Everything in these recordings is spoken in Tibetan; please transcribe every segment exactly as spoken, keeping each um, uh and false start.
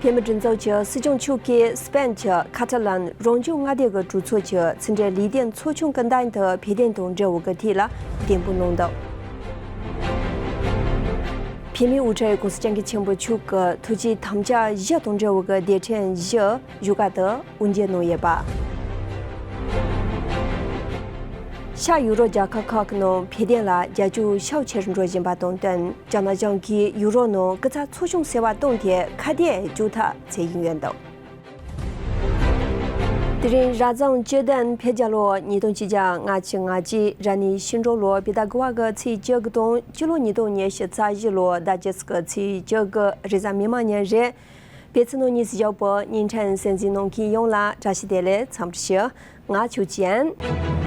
བོད་མིའི་སྒྲིག་འཛུགས་ཀྱི་སྲིད་སྐྱོང་མཆོག་གིས་སི་པེན་གྱི་ཁ་ཏ་ལན་རང་སྐྱོང་མངའ་སྡེ་གི་གྲོས་ཚོགས་ཀྱི་ཕྱི་འབྲེལ་ལས་དོན་ཚོགས་ཆུང་གི་མདུན་དུ་བོད་དོན་དང་འབྲེལ་བའི་ཐད་ལ་འདེམས་བསྐོ་གནང་འདུག་བོད་མིའི་དབུ་ཁྲིད་༸གོང་ས་༸སྐྱབས་མགོན་ཆེན་པོ་མཆོག་གི་ཐུགས་བསྐྱེད་དམ་བཅའ་བཞི་དང་འབྲེལ་བའི་སྡེ་ཕྲན་བཞི་བཞུགས་སྒར་དུ་དབུ་འབྱེད་གནང་ཡོད་པ། ཤར་ཡུ་རོབ་རྒྱལ་ཁབ་ཁག་གི་ནང་བོད་དོན་ལ་རྒྱབ་སྐྱོར་ཤུགས་ཆེ་རུ་འགྲོ་བཞིན་པ་དང་བསྟུན། རྒྱ་ནག་གཞུང་གིས་ཡུ་རོབ་ནང་སྐུ་ཚབ་ཚོགས་ཆུང་ཟེར་བ་བཏོན་ཏེ་ཁ་གཏད་གཅོག་ཐབས་བྱེད་བཞིན་ཡོད་འདུག་དེ་རིང་རབ་བྱུང་བཅུ་བདུན་བོད་རྒྱལ་ལོ་ཉིས་སྟོང་ཆིག་བརྒྱ་ལྔ་བཅུ་ང་གཅིག་རབ་གནས་ཤིང་འབྲུག་ལོ་བོད་ཟླ་དགུ་པ་གི་ཚེས་བཅུ་དགུ་དང་སྤྱི་ལོ་ཉིས་སྟོང་ཉི་ཤུ་རྩ་བཞི་ལོ་ཟླ་བརྒྱད་པའི་ཚེས་བཅུ་དགུ་རེས་གཟའ་མིག་དམར་ཉིན་རེད། བོད་ཕྱི་ནང་གཉིས་སུ་བཞུགས་པའི་བརྙན་འཕྲིན་གསན་གཟིགས་གནང་མཁན་ཡོངས་ལ་བཀྲ་ཤིས་བདེ་ལེགས་འཚམས་འདྲི་ཞུ། ང་ཆོས་ཅན།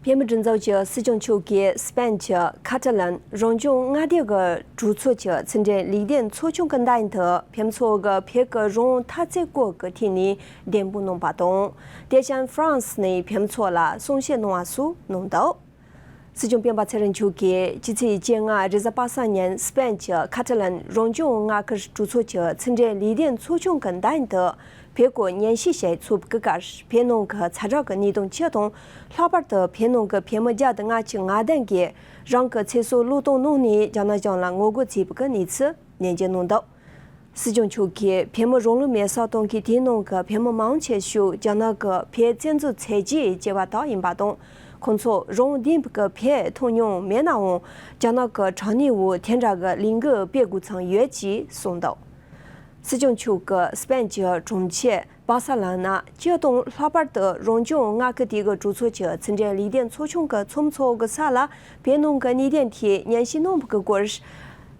བོད་མིའི་སྒྲིག་འཛུགས་ཀྱི་སྲིད་སྐྱོང་མཆོག་གིས་སི་པེན་གྱི་ཁ་ཏ་ལན་རང་སྐྱོང་མངའ་སྡེ་གི་གྲོས་ཚོགས་ཀྱི་ཕྱི་འབྲེལ་ལས་དོན་ཚོགས་ཆུང་གི་མདུན་དུ་བོད་མི་ཚོ་གི་བོད་ཀྱི་རང་དབང་འཐབ་རྩོད་སྐོར་གྱི་ཐད་ནས་འདེམས་བསྐོ་གནང་པ་དང་། དེ་བཞིན་ཧྥ་རན་སི་ནས་བོད་མི་ཚོ་ལ་གསུང་བཤད་གནང་བ་སོགས་གནང་འདུག་སྲིད་སྐྱོང་སྤེན་པ་ཚེ་རིང་མཆོག་གིས་ཕྱི་ཚེས་བཅོ་ལྔ་རེས་གཟའ་པ་སངས་ཉིན་སི་པེན་གྱི་ཁ་ཏ་ལན་རང་སྐྱོང་མངའ་ཁུལ་གྲོས་ཚོགས་ཀྱི་ཕྱི་འབྲེལ་ལས་དོན་ཚོགས་ཆུང་གི་མདུན་དུ་བོད་སྐོར་ཉན་ཞིབ་བྱེད་ཚུགས་ཀྱི་སྐབས། བོད་ནང་གི་ཛ་དྲག་གི་གནས་སྟངས་སྤྱི་དང་། ལྷག་པར་དུ་བོད་ནང་གི་བོད་མི་བརྒྱ་དང་ལྔ་བཅུ་ང་བདུན་གྱིས་རང་གི་ཚེ་སྲོག་བློས་གཏོང་གནང་ནས་རྒྱ་ནག་གཞུང་ལ་ངོ་རྒོལ་བྱས་པའི་གནས་ཚུལ་ནན་བརྗོད་གནང་འདུག་སྲིད་སྐྱོང་མཆོག་གིས་བོད་མི་རང་ལུས་མེར་སྲེག་གཏོང་མཁན་དེའི་ནང་གི་བོད་མི་མང་ཆེ་ཤོས་རྒྱ་ནག་གི་བོད་བཙན་འཛུལ་བྱས་རྗེས་བྱས་པ་དག་ཡིན་པ་དང་། ཁོང་ཚོ་རང་བདེན་པའི་བོད་ཐོབ་མྱོང་མེད་ནའང་། རྒྱ་ནག་གི་དྲག་གནོན་འོག་དེ་འདྲ་གི་ལས་འགུལ་སྤེལ་དགོས་མཚམས་ཡོད་ཅེས་གསུངས་འདུག་སྲིད་སྐྱོང་མཆོག་གིས་སི་པེན་གྱི་གྲོང་ཁྱེར་པར་ས་ལོ་ན་སྤྱི་དང་། ལྷག་པར་དུ་རང་སྐྱོང་མངའ་ཁུལ་དེ་གི་གྲོས་ཚོགས་ཀྱི་ཕྱི་འབྲེལ་ལས་དོན་ཚོགས་ཆུང་གི་ཚོགས་མི་ཚོ་གི་ས་ལ་བོད་ནང་གི་གནད་དོན་ཐད་ཉན་ཞིབ་གནང་བའི་སྐོར།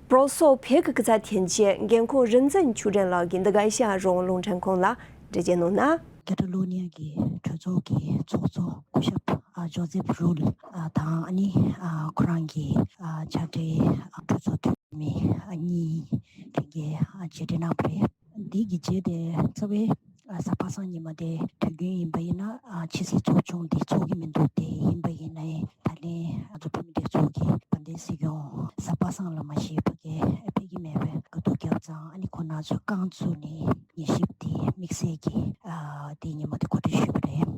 པོ་ལོ་སི་བོད་ཀྱི་སྐུ་ཚབ་ཐེངས་གཅིག་འགན་འཁུར་རིག་འཛིན་ཆོས་སྒྲོན་ལགས་ཀྱིས་འདི་ག་ཨེ་ཤེ་ཡ་རང་དབང་རླུང་འཕྲིན་ཁང་ལ་འགྲེལ་བརྗོད་གནང་ན། ཀེ་ཊ་ལོ་ནི་ཡ་གི་གྲོས་ཚོགས་ཀྱི་ཚོགས་གཙོ་སྐུ་ཞབས་ཨ་ཇོ་ཟེབ་རུལ་ཨ་དང་། ཨ་ནི་ཨ་ཁོ་རང་གི་ཨ་ཕྱག་སྦྲེལ་ཨ་གྲོས་ཚོགས་འཐུས་མི་ཨ་གཉིས་ལྷན་རྒྱས་ཨ་མཇལ་འཕྲད་གནང་བ་རེད། འདི་གི་རྗེས་དེ་རྩ་བའི་ཨ་གཟའ་པ་སངས་ཉི་མ་དེ་དུས་རྒྱུན་ཡིན་པ་ཡིན་ན་ཨ་ཕྱི་སྲིད་ཚོགས་ཆུང་དེ་ཚོགས་ཀྱི་མི་འདུག་དེ་ཡིན་པ་ཡིན་ནའི་ད་ལན་ང་ཚོ་བོད་མི་སྒྲིག་འཛུགས་ཀྱི་དཔལ་ལྡན་སྲིད་སྐྱོང་གཟའ་པ་སངས་ལ་མ་གཞི་ཕ་གིར་ཕེབས་ཀྱི་མེད་པའི་དཀའ་སྡུག་བརྒྱབ་ཙང་། ཨ་ནི་ཁོང་རྣམ་ཚོས་རྐང་བཙུགས་ནས་ཉན་ཞིབ་དེ་དམིགས་བསལ་གྱི་ཨ་དེ་ཉིན་མོ་དེ་གོ་སྒྲིག་ཞུས་པ་རེད།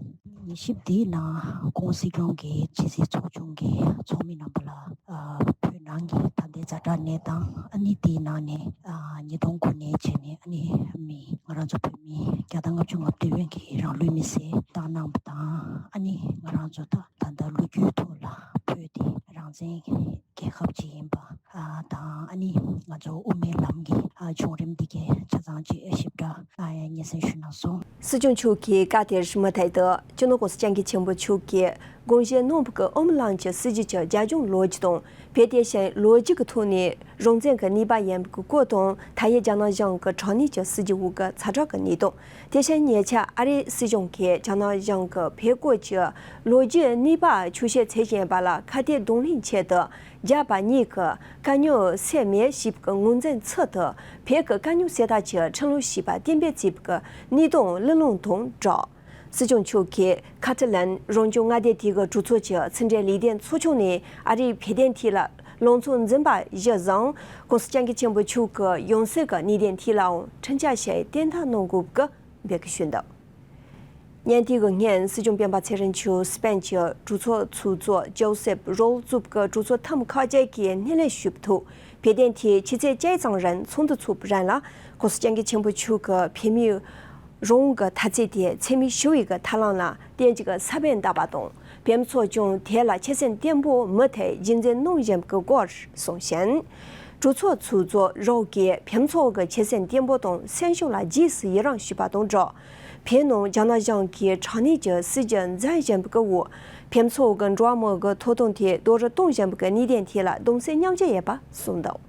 ཉན་ཞིབ་དེའི་ནང་༸གོང་ས་སྐྱོང་གིས་ཕྱི་སྲིད་ཚོགས་ཆུང་གི་ཚོགས་མི་རྣམ་པ་ལ་ཨ་བོད་ནང་གི་ད་ལྟའི་ཛ་དྲག་གནས་སྟངས། ཨ་ནི་དེའི་ནང་ནས་ཨ་ཉིས་སྟོང་དགུ་ནས་བྱས་ནས་ཨ་ནི་མི་ང་རང་ཚོ་བོད་མི་བརྒྱ་དང་ལྔ་བཅུ་ང་བདུན་གྱིས་རང་ལུས་མེར་སྲེག་བཏང་གནང་བ་དང་། ཨ་ནི་ང་རང་ཚོ་ད་ད་ལྟ་ལོ་རྒྱུས་ཐོག་ལ་བོད་དེ་རང་བཙན་རྒྱལ་ཁབ་ཅིག་ཡིན་པ་ཨ་དང་། ཨ་ནི་ང་ཚོ་དབུ་མའི་ལམ་གྱི་ཨ་བྱུང་རིམ་འདི་གའི་ཆ་ཚང་ཅིག་ཞིབ་ཕྲ་ཨ་སྙན་སེང་ཞུས་གནང་སོང་། སྲིད་སྐྱོང་མཆོག་གིས་བཀའ་དེར་མུ་མཐུད་དུ་སྤྱི་ནོར་༸གོང་ས་༸སྐྱབས་མགོན་ཆེན་པོ་མཆོག་གིས་དགོངས་བཞེས་གནང་བའི་ཨོམ་ལང་གི་སྲིད་བྱུས་ཀྱི་རྒྱབ་ལྗོངས་ལོ་རྒྱུས་དང་། བོད་དེ་བཞིན་ལོ་རྒྱུས་ཀྱི་ཐོག་ནས་རང་བཙན་གྱི་གནས་བབ་ཡིན་པའི་སྐོར་དང་། མཐའ་ཡས་རྒྱ་ནག་གཞུང་གི་དྲག་གནོན་གྱི་སྲིད་བྱུས་འོག་གི་ཛ་དྲག་གི་གནས་སྟངས། དེ་བཞིན་ཉེ་ཆར་ཨ་རིའི་སྲིད་གཞུང་གིས་རྒྱ་ནག་གཞུང་གིས་བོད་སྐོར་གྱི་ལོ་རྒྱུས་གནས་བབ་འཁྱོག་བཤད་བྱེད་བཞིན་པ་ལ་ཁ་གཏད་གདོང་ལེན་ཆེད་དུ། རྒྱ་བལ་གཉིས་ཀྱི་དཀའ་རྙོག་སེལ་མེད་ཞེས་པའི་ངོས་འཛིན་ཚུལ་དུ། བོད་ཀྱི་དཀའ་རྙོག་སེལ་ཐབས་ཀྱི་ཁྲིམས་ལུགས་ཞེས་པ་གཏན་འབེབས་བྱས་པའི་གནས་སྟངས་གླེང་སློང་དང་སྦྲགས། སྲིད་སྐྱོང་མཆོག་གིས་ཁ་ཏ་ལན་རང་སྐྱོང་མངའ་སྡེ་དེ་གི་གྲོས་ཚོགས་ཀྱི་ཕྱི་འབྲེལ་ལས་དོན་ཚོགས་ཆུང་ནས་ཨ་རིའི་བོད་དོན་ཐད་ལ་ལངས་ཕྱོགས་འཛིན་པ་བཞི་བཟུང་། ༸གོང་ས་༸སྐྱབས་མགོན་ཆེན་པོ་མཆོག་གི་ཡང་སྲིད་ཀྱི་གནད་དོན་ཐད་ལའང་ཁྲིམས་འཆར་ཞིག་གཏན་འཁེལ་གནང་དགོས་ཀྱི་འབོད་སྐུལ་ཞུས་འདུག་བརྙན་དེ་གི་སྔོན་སྲིད་སྐྱོང་སྤེན་པ་ཚེ་རིང་མཆོག་སི་པན་གྱི་གྲོས་ཚོགས་ཚོགས་གཙོ་ཇོ་སེབ་རོལ་གཙོས་ཀྱི་གྲོས་ཚོགས་འཐུས་མི་ཁག་ཅིག་གིས་སྣེ་ལེན་ཞུས་པའི་ཐོག་བོད་དོན་ཐད་ཕྱི་ཚེས་བཅུ་ཙམ་རིང་ཚོགས་འདུ་ཚོགས་པའི་རིང་ལ་༸གོང་ས་༸སྐྱབས་མགོན་ཆེན་པོ་མཆོག་གིས་བོད་མིའི་རང་དབང་གི་འཐབ་རྩོད་དེ་འཚེ་མེད་ཞི་བའི་གི་ཐབས་ལམ་ལ་བརྟེན་གཅིག་གི་ས་བོན་བཏབ་པ་དང་། བོད་མི་ཚོས་ཀྱང་དེ་ལ་ཆོད་སེམས་བརྟན་པོ་མུ་མཐུད་རྒྱུན་འཛིན་གནང་བཞིན་པའི་སྐོར་གསུངས་ཤིང་། གྲོས་ཚོགས་ཚོགས་གཙོ་རོགས་ཀྱིས་བོད་མི་ཚོ་གི་ཆོད་སེམས་བརྟན་པོ་དང་སེམས་ཤུགས་ལ་རྗེས་སུ་ཡི་རང་ཞུས་པ་དང་སྦྲགས། བོད་ནང་རྒྱ་ནག་གཞུང་གིས་དྲག་གནོན་གྱི་སྲིད་བྱུས་འཛིན་བཞིན་པའི་འོག་བོད་མི་ཚོ་གི་འགྲོ་བ་མིའི་གི་ཐོབ་ཐང་ཐད་རྡོག་རོལ་གཏོང་བཞིན་པའི་གནད་དོན་ཐད་ལ་གདུང་སེམས་མཉམ་སྐྱེད་ཡོད་པ་གསུངས་འདུག་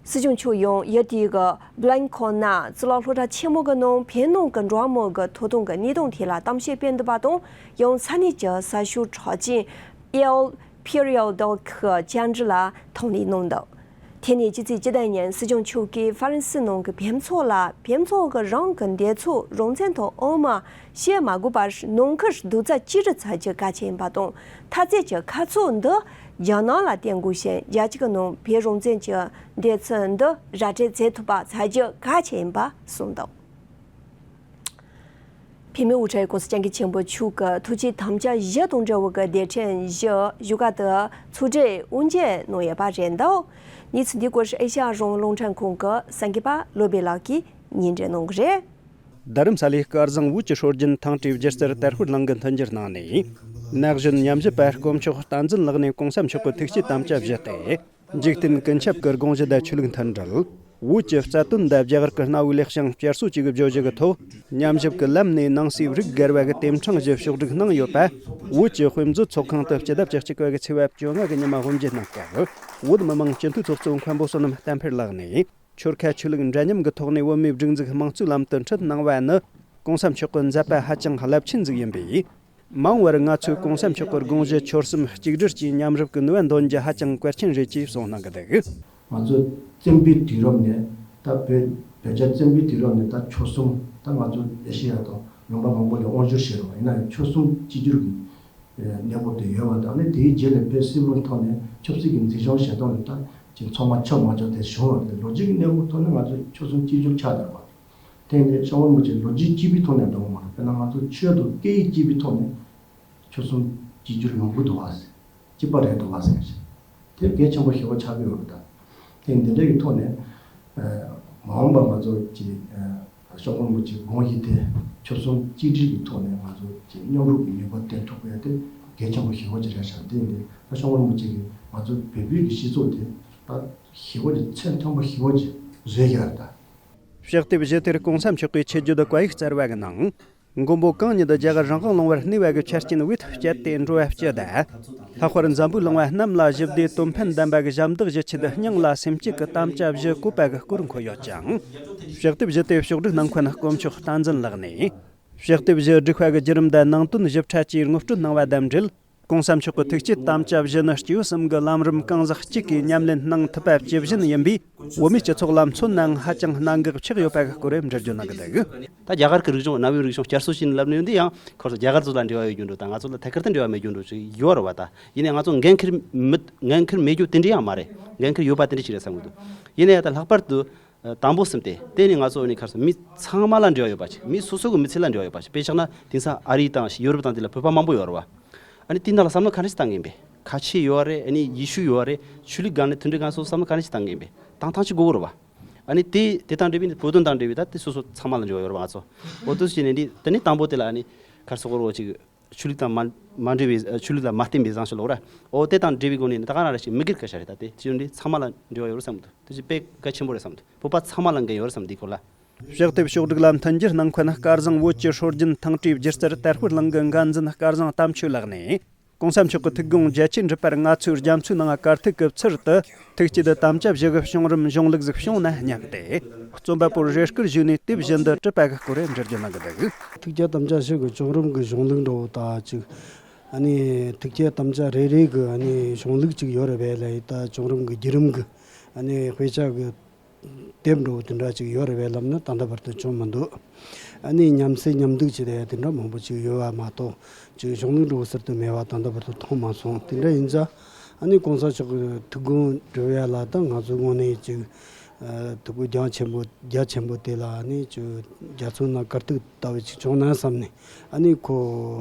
སྲིད་སྐྱོང་མཆོག་ཡང་ཡུལ་དེའི་གི་བྷི་ལན་ཁོ་ན་གཙུག་ལག་སློབ་གྲྭ་ཆེན་མོ་གི་ནང་བོད་ནང་གི་འགྲོ་བ་མིའི་གི་ཐོབ་ཐང་གི་གནད་དོན་ཐད་ལ་གཏམ་བཤད་སྤེལ་འདུག་པ་དང་། ཡང་ས་གནས་ཀྱི་གསར་ཤོག་གྲགས་ཅན་ཨེལ་ཕི་རི་ཡལ་ཌོག་གི་བཅར་འདྲི་ལ་དང་ལེན་གནང་འདུག་དེ་ནས་ཕྱི་ཚེས་བཅུ་དང་ཉིན་སྲིད་སྐྱོང་མཆོག་གིས་ཧྥ་རན་སི་ནང་གི་བེམ་ཚོགས་ལ་བེམ་ཚོགས་ཀྱི་རང་གི་འདོད་ཚུལ་རང་བཙན་དང་འོས་མི་བཤད་མ་དགོས་པར་ནང་ཁུལ་རྡོག་རྩ་གཅིག་སྒྲིལ་བྱ་རྒྱུ་གལ་ཆེན་ཡིན་པ་དང་། འཐབ་རྩོད་ཀྱི་ཁ་ཕྱོགས་འདི་རྒྱ་ནག་ལ་བརྟེན་དགོས་ཤིང་། རྒྱལ་སྤྱི་ཀྱི་ནང་བོད་རང་བཙན་གྱི་འདོད་ཚུལ་འདི་ར་སྤྲོད་བྱེད་ཐུབ་པ་བྱ་རྒྱུ་གལ་ཆེན་ཡིན་པ་གསུངས་འདུག་བོད་མིའི་དབུ་ཁྲིད་༸གོང་ས་༸སྐྱབས་མགོན་ཆེན་པོ་མཆོག་གི་ཐུགས་བསྐྱེད་དམ་བཅའ་བཞི་དང་འབྲེལ་བའི་གི་དེབ་ཕྲེང་བཞི་བཞུགས་སྒར་དུ་ཚོགས་སྒྲིག་དབུ་འབྱེད་གནང་ཡོད་པ་རེད་འདུག་གནས་ཚུལ་འདིའི་སྐོར་ཨེ་ཤ་ཡ་རང་དབང་རླུང་འཕྲིན་ཁང་གི་གསར་འགོད་པ་བློ་བྷེ་ལགས་ཀྱིས་སྙན་སྒྲོན་གནང་གི་རེད། རྡ་རམ་ས་ལའི་སྐལ་བཟང་བོད་ཀྱི་སྲོལ་རྒྱུན་ཐང་སྤྲུལ་སྒྱུ་རྩལ་དར་སྤེལ་གླིང་གི་མཐུན་འགྱུར་ནང་ནས། ན་གཞོན་ཉམས་ཞིབ་པ་དཀོན་མཆོག་བསྟན་འཛིན་ལགས་ནས་༸གོང་ས་མཆོག་གི་ཐུགས་བསྐྱེད་དམ་བཅའ་བཞི་སྟེ། འཇིག་རྟེན་ཀུན་ཁྱབ་ཀྱི་དགོངས་གཞི་དང་ཆོས་ལུགས་མཐུན་སྒྲིལ། བོད་ཀྱི་རྩ་དོན་དང་རྒྱ་གར་གྱི་གནའ་བོའི་ལེགས་བྱང་བསྐྱར་གསོ་བཅས་ཀྱི་བརྗོད་གཞི་གི་ཐོག་ཉམས་ཞིབ་ཀྱི་ལམ་ནས་ནང་གསེས་རིགས་བརྒལ་བ་གི་དེབ་ཕྲེང་བཞི་ཕྱོགས་སྒྲིག་གནང་ཡོད་པ། བོད་ཀྱི་དཔེ་མཛོད་ཚོགས་ཁང་དུ་སྤྱི་ཟླ་བཅུ་གཅིག་པ་གི་ཚེས་པ་བཅོ་ལྔ་གི་ཉི་མ་དབུ་འབྱེད་གནང་སྐབས། བོད་མི་མང་སྤྱི་འཐུས་ཚོགས་གཙོ་མཁན་པོ་བསོད་ནམས་བསྟན་འཕེལ་ལགས་ནས། ཆོལ་ཁ་ཆོས་ལུགས་འདྲ་མཉམ་གྱི་ཐོག་ནས་བོད་མིའི་སྒྲིག་འཛུགས་དམངས་གཙོའི་ལམ་དུ་ཁྲིད་གནང་བ་ནི། ༸གོང་ས་མཆོག་གི་མཛད་པ་ཧ་ཅང་རླབས་ཆེན་ཟིག་ཡིན་པས། མ་འོངས་པར་ང་ཚོས་༸གོང་ས་མཆོག་གི་དགོངས་གཞི་ཆོལ་གསུམ་གཅིག་སྒྲིལ་གྱི་མཉམ་རུབ་ཀྱི་ནུས་པ་འདོན་རྒྱུ་ཧ་ཅང་གལ་ཆེན་རེད་ཅེས་གསུངས་གནང་གི་འདུག་ང་ཚོ་བཙན་པོའི་དུས་རབས་ནས་ད་བོད་བོད་རྒྱ་བཙན་པོའི་དུས་རབས་ནས་ད་ཆོལ་གསུམ་ད་ང་ཚོ་ཨེ་ཤེ་ཡ་དང་ལུང་པ་མང་པོ་ལ་དབང་བསྒྱུར་བྱས་རོགས་ཡིན་ན་ཡང་ཆོལ་གསུམ་གཅིག་གྱུར་གྱི་གནས་བབ་དེ་ཡོད་པ་དང་ནི་དེའི་རྗེས་ལ་བོད་སིལ་བུའི་ཐོག་ནས་ཆབ་སྲིད་ཀྱི་འཛིན་སྐྱོང་བྱེད་སྟངས་ནི་ད་ཅིག་ཚང་མ་ཆོག་མ་ཆོག་དེ་བྱུང་བ་རེད། ལོ་རྒྱུས་ཀྱི་གནས་བབ་ཐོག་ནས་ང་ཚོ་ཆོལ་གསུམ་གཅིག་གྱུར་ཆགས་བསྡད་པ་རེད། དེ་ནི་སྐྱབས་མགོན་རིན་པོ་ཆེ་ལོ་རྒྱུས་གཅིག་པའི་ཐོག་ནས་འགྲོ་གི་མ་རེད། དཔེར་ན་ང་ཚོ་ཆོས་དང་སྐད་ཡིག་གཅིག་པའི་ཐོག་ནས་ཆོལ་གསུམ་གཅིག་གྱུར་ཡོང་གི་འདུག་བ། གཅིག་པ་རེད་འདུག་བ་ཟེར་ཞིང་། དེ་གལ་ཆེན་པོ་ཞེ་པོ་ཆགས་ཀྱི་ཡོད་རེད་ད། དེ་འདི་འདྲ་གི་ཐོག་ནས་ཨ་མ་འོངས་པ་ང་ཚོ་གི་ཨ་སྐྱབས་མགོན་རིན་པོ་ཆེའི་དགོངས་གཞི་དེ་ཆོལ་གསུམ་གཅིག་སྒྲིལ་གྱི་ཐོག་ནས་ང་ཚོ་གི་མཉམ་རུབ་ཀྱི་ནུས་པ་ལྡན་ཐུབ་པ་དེ་གལ་ཆེན་པོ་ཞེ་པོ་ཅིག་རེད་ཤག་དེ་འདི་ད་སྐྱབས་མགོན་རིན་པོ་ཆེ་གིས་ང་ཚོ་བོད་བོད་ཀྱི་སྤྱི་ཚོགས་དེ་ད་ཞེ་པོ་ཅིག་ཚད་མཐོན་པོ་ཞེ་པོ་ཅིག་བཟོས་ཡོད་རེད་ད། ཕྱག་དེབ་བཞི་དེར་༸གོང་ས་མཆོག་གིས་ཆེད་བརྗོད་བཀའ་ཡིག་གསར་བ་གི་ནང་། མགོན་པོ་གང་ཉིད་རྒྱ་གར་རང་དབང་ལུང་པར་གནས་པ་གི་ཆ་རྐྱེན་བེད་སྤྱད་དེ་འགྲོ་བ་སྤྱི་དང་། ལྷག་པར་འཛམ་བུའི་གླིང་བ་རྣམས་ལ་ཞི་བདེ་དོན་ཕན་ལྡན་པ་གི་ཞབས་འདེགས་ཞུ་ཆེད་སྙིང་ལ་སེམས་གཅིག་གི་དམ་བཅའ་བཞེས་དགོས་པ་གི་སྐོར་འཁོད་ཡོད་ཅིང་། ཕྱག་དེབ་བཞི་དེ་ཕྱོགས་སྒྲིག་གནང་མཁན་དཀོན་མཆོག་བསྟན་འཛིན་ལགས་ནས། ཕྱག་དེབ་བཞི་བསྒྲིགས་པ་གི་བརྒྱུད་རིམ་དང་ནང་དོན་ཞིབ་ཕྲ་བཅས་ངོ་སྤྲོད་གནང་བ་དང་འབྲེལ། ༸གོང་ས་མཆོག་གི་ཐུགས་བསྐྱེད་དམ་བཅའ་བཞི་ནི་སྐྱེས་བུ་གསུམ་གྱི་ལམ་རིམ་གང་ཟག་གཅིག་གིས་ཉམས་ལེན་གནང་ཐུབ་པ་ཇི་བཞིན་ཡིན་པས། བོད་མིའི་སྤྱི་ཚོགས་ལ་མཚོན་ནའང་ཧ་ཅང་གནད་འགག་ཆགས་ཡོད་པ་གི་སྐོར་འགྲེལ་བརྗོད་གནང་གི་འདུག་ད་རྒྱ་གར་གྱི་རིག་གཞུང་གནའ་བོའི་རིག་གཞུང་བསྐྱར་གསོ་བྱས་ནས་ལབ་ནས་ཡོད་འདི་ཡང་ཁོ་ཚོ་རྒྱ་གར་ཚོ་ལ་འབྲེལ་བ་ཡོད་རྒྱུ་འགྲོ་དང་ང་ཚོ་ལ་ཐད་ཀར་དུ་འབྲེལ་བ་མེད་རྒྱུ་འགྲོ་ཅིག་ཡོད་རེད་བ། ད་ཡིན་ནའི་ང་ཚོ་འགན་འཁུར་མེད་འགན་འཁུར་མེད་རྒྱུ་དེ་འདྲ་ཡང་མ་རེད། འགན་འཁུར་ཡོད་པ་དེ་འདྲ་ཅིག་རེད་བསམ་གི་འདུག་ཡིན་ནའི་ད་ལྷག་པར་དུ། དང་པོ་གསུམ་སྟེ། དེ་ནི་ང་ཚོ་ནི་ཁར་སོང་མི་ཚང་མ་ལ་འབྲེལ་བ་ཡོད་པ་ཞིག་མི་སོ་སོ་གི་མི་ཚེ་ལ་འབྲེལ་བ་ཡོད་པ་ཞིག་དཔེ་བཞག་ན་དེང་སང་ཨ་རི་དང་ཡོ་རོབ་དང་དེ་ལ་བོད་པ་མང་པོ་ཡོད་རེད་བ། ཨ་ནི་དེ་ནང་ལ་བསམ་བློ་ག་འདྲ་ཞིག་བཏང་གིན་པས། ཁ་ཆེ་ཡོད་རེད། ཨ་ནི་ཡེ་ཤུ་ཡོད་རེད། ཆོས་ལུགས་སྒང་ནས་མཐུན་སྒྲིལ་སྒང་སོགས་བསམ་བློ་ག་འདྲ་ཞིག་བཏང་གིན་པས། བཏང་ཐང་ཅིག་དགོས་ཀྱི་རེད་བ། ཨ་ནི་དེ་དེ་དང་འབྲེལ་བའི་བོད་དོན་དང་འབྲེལ་བའི་ད་དེ་སོ་སོ་ཚང་མ་ལ་འབྲེལ་བ་ཡོད་རེད་བ་ང་ཚོ། འོ་དེ་བྱས་ནས་འདི་དེ་ནི་དང་པོ་དེ་ལ་ཨ་ནི་ཁར་སོང་གོ་རོ་ཅིག་ཆོས་ལུགས་དང་མ་མ་འབྲེལ་བའི་ཆོས་ལུགས་ལ་མ་བརྟེན་པའི་བཟང་སྤྱོད་ལོག་ར། འོ་དེ་དང་འབྲེལ་བའི་སྒོ་ནས་ད་ག་རང་རེ་ཞིག་མི་སྒེར་སྐད་ཆ་རེད། ད་དེ་ཅི་ཡོད་འདི་ཚང་མ་ལ་འབྲེལ་བ་ཡོད་རེད་བསམ་འདུག་དེ་ཅི་དཔེ་གལ་ཆེན་པོ་རེད་བསམ་འདུག་བོད་པ་ཚང་མ་ལ་འགན་ཡོད་རེད་བསམ་འདུག་སྐོར་ལ། ཕྱག་དེབ་ཕྱོགས་སྒྲིག་ལ་མཐུན་འགྱུར་གནང་མཁན་སྐལ་བཟང་བོད་ཀྱི་སྲོལ་རྒྱུན་ཐང་སྤྲུལ་སྒྱུ་རྩལ་དར་སྤེལ་གླིང་གི་འགན་འཛིན་སྐལ་བཟང་དམ་ཆོས་ལགས་ནས། ༸གོང་ས་མཆོག་གི་ཐུགས་དགོངས་རྒྱ་ཆེར་འགྲུབ་པར་ང་ཚོས་རྒྱ་མཚོའི་ནང་དཀའ་ཐུག་གི་ཚུལ་དུ་ཐུགས་བསྐྱེད་དམ་བཅའ་བཞི་གི་བྱུང་རིམ་གཞུང་ལུགས་ཟིག་བྱུང་ན་སྙམ་སྟེ། རྩོམ་པ་པོར་རེ་སྐུལ་ཞུས་ནས་དེ་བཞིན་དུ་གྲུབ་པ་གི་སྐོར་འགྲེལ་བརྗོད་གནང་གི་འདུག་ཐུགས་བསྐྱེད་དམ་བཅའ་བཞི་གི་བྱུང་རིམ་གི་གཞུང་ལུགས་འདྲ་བོ་ད་ཅིག་ཨ་ནི་ཐུགས་བསྐྱེད་དམ་བཅའ་རེ་རེ་གི་ཨ་ནི་གཞུང་ལུགས་ཅིག་ཡོད་རེད་པས་ལ་ཡི་ད་བྱུང་རིམ་གི་བརྒྱུད་རིམ་གི་ཨ་ནི་དཔེ་ཆ་གི་དེབ་འདྲ་བོ་དེ་འདྲ་ཅིག་ཡོད་རེད་པས་ལབ་ན་ད་ལྟ་བར་དུ་བྱུང་མི་འདུག་ཨ་ནི་མཉམ་བསྲེས་མཉམ་འདུག་བྱས་ཏེ་དེ་འདྲ་མང་པོ་ཅིག་ཡོད་པ་མ་གཏོགས་ཅིག་གཞུང་ལུགས་འདྲ་བོ་ཟུར་དུ་མེད་པ་ད་ལྟ་བར་དུ་མཐོང་མ་སོང་། དེ་འདྲ་ཡིན་ཙང་ཨ་ནི་༸གོང་ས་མཆོག་གི་ཐུགས་དགོངས་འགྲུབ་ཡ་ལ་ད་ང་ཚོའི་ངོས་ནས་ཅིག་ཨ་ཐུགས་དགོངས་རྒྱ་ཆེན་པོ་རྒྱ་ཆེན་པོ་དེ་ལ་ཨ་ནི་ཅིག་རྒྱ་མཚོའི་ནང་དཀའ་ཐུག་ལྟ་བུ་ཅིག་བྱུང་ན་བསམ་ནས་ཨ་ནི་ཁོ་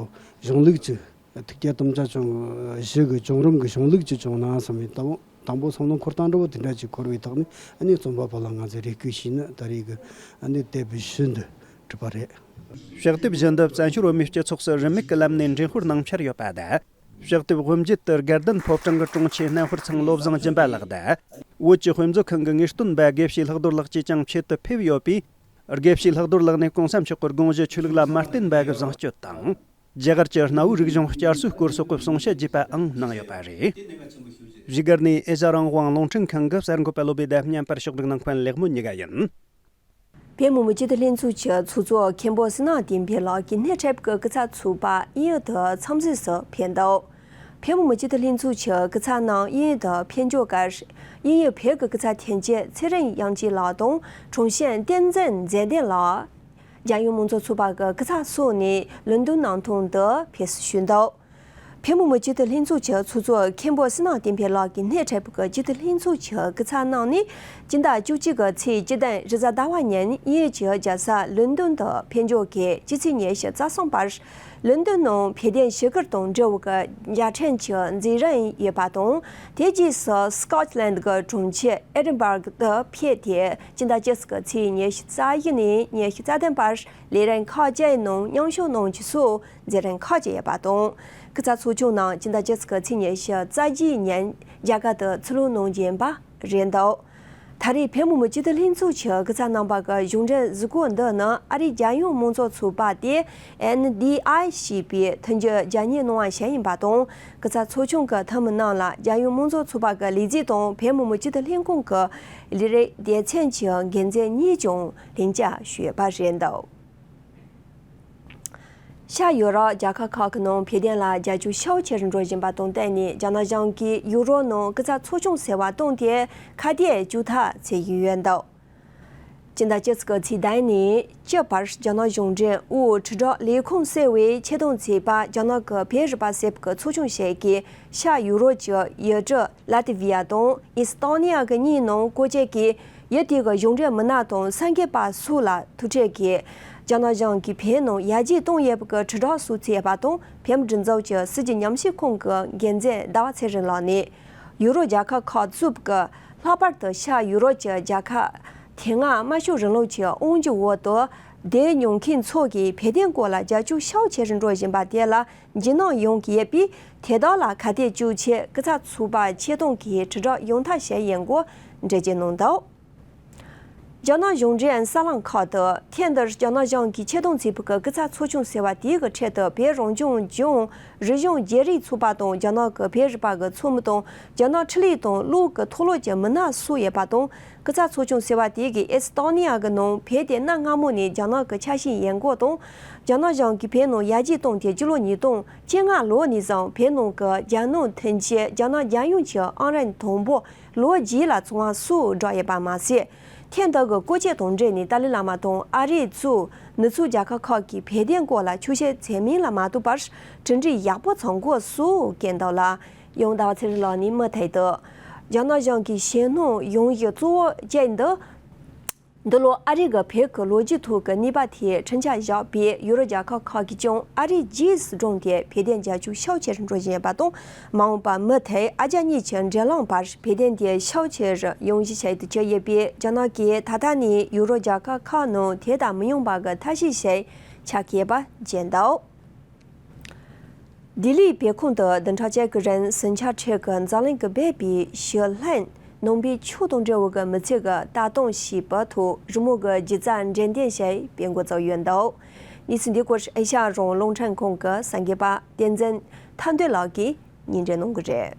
གཞུང་ལུགས་ཅིག་ཐུགས་བསྐྱེད་དམ་བཅའ་བྱུང་བཞི་གི་བྱུང་རིམ་གྱི་གཞུང་ལུགས་ཀྱི་བྱུང་ན་བསམ་པའི་དང་པོ་དང་པོ་བསམ་བློ་འཁོར་སྟངས་འདྲ་བོ་དེ་འདྲ་ཅིག་འཁོར་བའི་ཐོག་ནས་ཨ་ནི་རྩོམ་པ་པོ་ལ་ང་ཚོས་རེ་སྐུལ་ཞུས་ནས་ད་རེས་ཀྱི་ཨ་ནི་དེབ་བཞི་འདི་གྲུབ་པ་རེད། ཕྱག་དེབ་བཞི་འདི་བཙན་བྱོལ་བོད་མིའི་སྤྱི་ཚོགས་སུ་རིན་མེད་ཀྱི་ལམ་ནས་འགྲེམས་སྤེལ་གནང་འཆར་ཡོད་པ་དང་། ཕྱག་དེབ་དབུ་འབྱེད་དུ་དགའ་ལྡན་ཕོ་བྲང་གི་དྲུང་ཆེ་སྣེ་ཧོར་ཚང་བློ་བཟང་སྦྱིན་པ་ལགས་དང་། བོད་ཀྱི་དཔེ་མཛོད་ཁང་གི་ངེས་སྟོན་པ་དགེ་བཤེས་ལྷག་རྡོར་ལགས་ཀྱིས་ཀྱང་ཆེད་དུ་ཕེབས་ཡོད་པས། དགེ་བཤེས་ལྷག་རྡོར་ལགས་ནས་༸གོང་ས་མཆོག་གི་དགོངས་གཞི་ཆོས་ལུགས་ལ་མ་བརྟེན་པ་གི་བཟང་སྤྱོད་དང་། རྒྱ་གར་གྱི་གནའ་བོའི་རིག་གཞུང་བསྐྱར་གསོའི་སྐོར་སོགས་ཀྱི་གསུང་བཤད་བགྱིས་པའང་གནང་ཡོད་པ་རེད། བཞུགས་སྒར་ནས་ཨེ་ཤ་རང་དབང་རླུང་འཕྲིན་ཁང་གི་གསར་འགོད་པ་བློ་བྷེ་དང་མཉམ་པར་ཕྱོགས་སྒྲིག་གནང་མཁན་ལེགས་མོ་གཉིས་ཀ་ཡིན། བོད་མི་མང་སྤྱི་འཐུས་ལྷན་ཚོགས་ཀྱི་ཚོགས་གཙོ་མཁན་པོ་བསོད་ནམས་བསྟན་འཕེལ་ལགས་ཀྱིས་སྣེ་ཁྲིད་ཀྱི་སྐུ་ཚབ་ཚོགས་པ་དབྱིན་ཡུལ་དུ་འཚམས་གཟིགས་སུ་ཕེབས་འདུག་བོད་མི་མང་སྤྱི་འཐུས་ལྷན་ཚོགས་ཀྱི་སྐུ་ཚབ་རྣམས་དབྱིན་ཡུལ་དུ་ཕེབས་འབྱོར་སྐབས། དབྱིན་ཡུལ་བོད་ཀྱི་སྐུ་ཚབ་དོན་གཅོད་ཚེ་རིང་དབྱངས་ཅན་ལགས་དང་དྲུང་ཆེ་བསྟན་འཛིན་མཛེས་ལྡན་ལགས། རྒྱལ་ཡོངས་མང་གཙོ་ཚོགས་པ་གི་སྐུ་ཚབ་སོགས་ནས་ལོན་ཏོན་ནང་ཐོག་ཏུ་ཕེབས་བསུ་ཞུས་འདུག་བོད་མི་མང་སྤྱི་འཐུས་ལྷན་ཚོགས་ཀྱི་ཚོགས་གཙོ་མཁན་པོ་བསོད་ནམས་བསྟན་འཕེལ་ལགས་ཀྱིས་སྣེ་ཁྲིད་པའི་སྤྱི་འཐུས་ལྷན་ཚོགས་ཀྱི་སྐུ་ཚབ་རྣམས་ནས་སྤྱི་ཟླ་བཅུ་གཅིག་གི་ཚེས་བཅུ་བདུན་རེས་གཟའ་ཟླ་བ་ཉིན་དབྱིན་ཡུལ་གྱི་རྒྱལ་ས་ལོན་ཏོན་དུ་ཕེབས་འབྱོར་གྱིས་སྤྱི་ཚེས་ཉི་ཤུ་རྩ་གསུམ་བར་ལོན་ཏོན་ནང་བོད་དོན་ཞི་བཀུར་དང་འབྲེལ་བའི་རྒྱལ་ཕྲན་གྱི་མཛད་རིམ་ཡོད་པ་དང་། དེ་རྗེས་སུ་སི་ཀོ་ཊི་ལན་གྱི་གྲོང་ཁྱེར་ཨེ་ཌིན་སྦུག་ཏུ་ཕེབས་ཏེ་སྤྱི་ཟླ་བཅུ་གཅིག་གི་ཚེས་ཉི་ཤུ་རྩ་བཞི་ནས་ཉི་ཤུ་རྩ་བདུན་བར་ལས་རིམ་ཁག་ཅིག་ནང་མཉམ་ཞུགས་གནང་རྒྱུ་སོགས་མཛད་རིམ་ཁག་ཅིག་ཡོད་པ་དང་། སྐུ་ཚབ་ཚོགས་ཆུང་རྣམས་སྤྱི་ཟླ་བཅུ་གཅིག་གི་ཚེས་ཉི་ཤུ་རྩ་བཞིའི་ཉིན་རྒྱ་གར་དུ་ཚུར་ལོག་གནང་རྒྱུ་ཡིན་པ་རེད་འདུག་ད་རེས་བོད་མི་མང་སྤྱི་འཐུས་ལྷན་ཚོགས་ཀྱི་སྐུ་ཚབ་རྣམ་པ་གི་གཞུང་འབྲེལ་གཟིགས་སྐོར་འདི་ནི་ཨ་རིའི་རྒྱལ་ཡོངས་མང་གཙོ་ཚོགས་པ་སྟེ་ཨེན་ཌི་ཨའི་ཞེས་པས་ཐེངས་བཅོ་བརྒྱད་ཉིས་གནང་བ་ཞིག་ཡིན་པ་དང་། སྐུ་ཚབ་ཚོགས་ཆུང་གི་འཐུས་མི་རྣམས་ལ་རྒྱལ་ཡོངས་མང་གཙོ་ཚོགས་པ་གི་ལས་བྱེད་དང་བོད་མི་མང་སྤྱི་འཐུས་ལྷན་ཁང་གི་ལས་རིགས་སྡེ་ཚན་གྱི་འགན་འཛིན་གཉིས་ཀྱང་ལྷན་བཅར་ཞུས་ཡོད་པ་རེད་འདུག་ཤར་ཡུ་རོབ་རྒྱལ་ཁབ་ཁག་གི་ནང་བོད་དོན་ལ་རྒྱབ་སྐྱོར་ཤུགས་ཆེ་རུ་འགྲོ་བཞིན་པ་དང་བསྟུན་ནས། རྒྱ་ནག་གཞུང་གིས་ཡུ་རོབ་ནང་སྐུ་ཚབ་ཚོགས་ཆུང་ཟེར་བ་བཏོན་ཏེ་ཁ་གཏད་གཅོག་ཐབས་བྱེད་ཀྱི་ཡོད་འདུག་སྤྱི་ཟླ་བཅུ་གཅིག་གི་ཚེས་བདུན་ནས་བཅུ་བར་རྒྱ་ནག་གཞུང་འབྲེལ་དབུས་དྲིལ་བསྒྲགས་ལས་ཁུངས་ཟེར་བས་ཆེད་གཏོང་བྱས་པ་རྒྱ་ནག་གི་བོད་རིག་པ་ཟེར་བའི་ཚོགས་ཆུང་ཞིག་གིས་ཤར་ཡུ་རོབ་ཀྱི་ཡུལ་གྲུ་ལ་ཏི་ཝི་ཡ་དང་ཨི་སི་ཏོ་ནི་ཡ་གི་གཉིས་ནང་སྐོར་སྐྱོད་ཀྱིས་ཡུལ་དེ་གི་གཞུང་འབྲེལ་མི་སྣ་དང་གསར་འགོད་པ་སོགས་ལ་ཐུག་འཕྲད་ཀྱིས། རྒྱ་ནག་གཞུང་གིས་བོད་ནང་ཡར་རྒྱས་གཏོང་ཡས་པའི་དྲིལ་བསྒྲགས་སོགས་བྱས་པ་དང་། བོད་མིའི་སྒྲིག་འཛུགས་ཀྱི་སྲིད་ཇུས་ཉམས་ཞིབ་ཁང་གི་འགན་འཛིན་ཟླ་བ་ཚེ་རིང་ལགས་ནས། ཡུ་རོབ་རྒྱལ་ཁབ་ཁག་གཙོས་པའི་ལྷག་པར་དུ་ཤར་ཡུ་རོབ་ཀྱི་རྒྱལ་ཁབ་དེ་སྔ་དམར་ཤོག་རིང་ལུགས་ཀྱི་དབང་སྒྱུར་འོག་ཏུ་བསྡད་མྱོང་མཁན་ཚོ་གིས་བོད་དོན་སྐོར་ལ་རྒྱབ་སྐྱོར་ཤུགས་ཆེ་རུ་འགྲོ་བཞིན་པ་དེ་ལ་འཇིགས་སྣང་ཡོང་གི་ཡོད་པས། དེ་དག་ལ་ཁ་གཏད་གཅོག་ཆེད་སྐུ་ཚབ་ཚོགས་པ་ཆེད་གཏོང་གིས་དྲིལ་བསྒྲགས་ཡོང་ཐབས་བྱས་ཡོང་སྐོར་འགྲེལ་བརྗོད་གནང་འདུག་རྒྱ་ནག་གཞུང་འབྲེལ་གསར་ལམ་ཁག་ཏུ། ཐེངས་འདིར་རྒྱ་ནག་གཞུང་གིས་ཆེད་གཏོང་བྱས་པའི་སྐུ་ཚབ་ཚོགས་ཆུང་ཟེར་བ་དེའི་ཁྲོད་དུ་བོད་རང་སྐྱོང་ལྗོངས་རིག་གཞུང་བརྗེ་རེས་ཚོགས་པ་དང་། རྒྱ་ནག་གི་བོད་རིག་པ་གི་ཚོགས་མི་དང་། རྒྱ་ནག་འཕྲིན་ལས་དང་གློག་གི་མཐོ་སློབ་ཀྱི་མི་སྣ་སོགས་ཡོད་པ་དང་། སྐུ་ཚབ་ཚོགས་ཆུང་ཟེར་བ་དེ་གིས་ཨེ་སི་ཏོ་ནི་ཡ་གི་ནང་བོད་དེ་གནའ་སྔ་མོ་ནས་རྒྱ་ནག་གི་ཆ་ཤས་ཡིན་སྐོར་དང་། རྒྱ་ནག་གཞུང་གིས་བོད་ནང་ཡར་རྒྱས་བཏང་སྟེ་སྤྱི་ལོ་ཉིས་སྟོང་བཅོ་ལྔ་ལོ་ནས་བཟུང་བོད་ནང་གི་རྒྱ་ནག་མཐུན་ཆེད་རྒྱ་ནག་རྒྱལ་ཡོངས་ཀྱི་ཨང་རིམ་དང་པོ་ལོ་རྒྱུས་ལ་བྱུང་བ་སོགས་བསྒྲགས་ཡོད་པ་མ་ཟད། ཐེངས་འདི་གི་སྐོར་སྐྱོད་དང་འབྲེལ་ནས་ཏཱ་ལའི་བླ་མ་དང་ཨ་རི་གཙོས་ནུབ་ཕྱོགས་རྒྱལ་ཁབ་ཁག་གིས་བོད་དོན་སྐོར་ལ་ཆོག་ཤེས་བྱས་མིན་ལ་མ་ལྟོས་པར་གྲུབ་འབྲས་ཡག་པོ་བྱུང་སྐོར་སོགས་བཀོད་འདུག་ལ། ཡང་ཟླ་བ་ཚེ་རིང་ལགས་ནས་མུ་མཐུད་དུ། རྒྱ་ནག་གཞུང་གིས་ཞེད་སྣང་ཡོང་གཞིའི་གཙོ་བོ་གཅིག་འདི། འདི་ལོ་ཨ་རི་གི་བོད་ཀྱི་ལོ་རྒྱུས་ཐོག་གི་གནས་བབ་དེ་འཕྲིན་ཆ་བཞག་པས། ཡུ་རོབ་རྒྱལ་ཁབ་ཁག་གིས་ཀྱང་ཨ་རིའི་རྗེས་སུ་འབྲངས་ཏེ་བོད་དོན་རྒྱབ་སྐྱོར་ཤུགས་ཆེ་རུ་འགྲོ་བཞིན་ཡོད་པ་དང་། མ་འོངས་པར་མུ་མཐུད་ཨ་རྒྱ་གཉིས་ཀྱི་འབྲེལ་ལམ་བར་བོད་དོན་དེ་ཤུགས་ཆེ་རུ་ཡོང་གཞི་ཆེད་དུ་གྱུར་ཡོད་པས། རྒྱ་ནག་གིས་ད་ལྟ་ནས་ཡུ་རོབ་རྒྱལ་ཁབ་ཁག་ནང་དེ་ལྟར་མི་ཡོང་བ་གི་ཐབས་ཤེས་ཤིག་ཆགས་ཀྱི་ཡོད་པ་བརྗོད་འདུག་ལྡི་ལིའི་བོད་ཁང་དུ་བདུན་ཕྲག་གཅིག་གི་རིང་ཟིང་ཆ་འཕྲད་ཀྱི་འཛམ་གླིང་གིས་འབོད་པའི་ཞི་ལྷན་ནང་པའི་ཆོས་དང་འབྲེལ་བའི་མི་ཚེ་གི་ལྟ་སྟངས་ཞེས་པའི་ཐོག་རི་མོ་གི་སྒྱུ་རྩལ་འགྲེམས་སྟོན་ཞིག་སྤེལ་འགོ་བཙུགས་ཡོད་འདུག་གནས་ཚུལ་འདི་སྐོར་ཨེ་ཤ་ཡ་རང་དབང་རླུང་འཕྲིན་ཁང་གི་གསར་འགོད་པ་བསྟན་འཛིན་ཐར་འདོད་ལགས་ཀྱིས་སྙན་སྒྲོན་གནང་གི་རེད།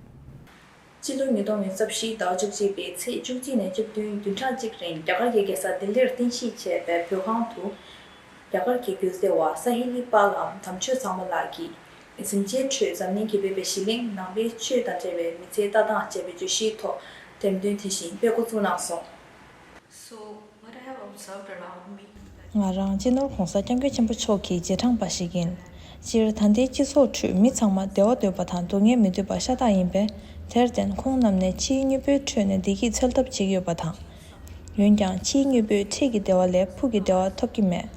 སྤྱི་ལོ་ཉིས་སྟོང་ཉི་ཤུ་རྩ་བཞིའི་ཟླ་བ་བཅུ་གཅིག་པའི་ཚེས་བཅུ་གཅིག་ནས་བཅུ་བདུན་བདུན་ཕྲག་གཅིག་རིང་རྒྱ་གར་གྱི་རྒྱལ་ས་ལྡི་ལིར་རྟེན་གཞི་བྱས་པའི་བོད་ཁང་དུ། རྒྱ་གར་གྱི་སྒྱུ་རྩལ་བ་ས་ཧེ་ལི་པཱ་ལགས་དམ་ཆོས་ཚང་མ་ལགས་ཀྱིས་གཟིམ་ཆའི་ཁྲོད་འཛམ་གླིང་གིས་འབོད་པའི་ཞི་གླིང་ནང་པའི་ཆོས་དང་འབྲེལ་བའི་མི་ཚེའི་ལྟ་སྟངས་ཅེས་པའི་བརྗོད་གཞིའི་ཐོག་འགྲེམས་སྟོན་དེ་བཞིན་སྤེལ་འགོ་བཙུགས་གནང་སོང་། ང་རང་སྤྱི་ནོར་༸གོང་ས་༸སྐྱབས་མགོན་ཆེན་པོ་མཆོག་གི་རྗེས་འབྲང་པ་ཞིག་ཡིན། སྤྱིར་ད་ལྟའི་སྤྱི་ཚོགས་ཁྲོད་མི་ཚང་མ་བདེ་བ་འདོད་པ་དང་སྡུག་བསྔལ་མི་འདོད་པ་ཤ་སྟག་ཡིན་པས། དེར་བརྟེན་ཁོང་རྣམས་ནས་ཕྱིའི་དངོས་པོའི་ཁྲོད་ནས་བདེ་སྐྱིད་འཚོལ་ཐབས་བྱེད་ཀྱི་ཡོད་པ་དང་། འོན་ཀྱང་ཕྱིའི་དངོས་པོས་འཁྲིས་ཀྱི་བདེ་བ་ལས་ཕུགས་ཀྱི་བདེ་བ་ཐོབ་ཀྱི་མེད།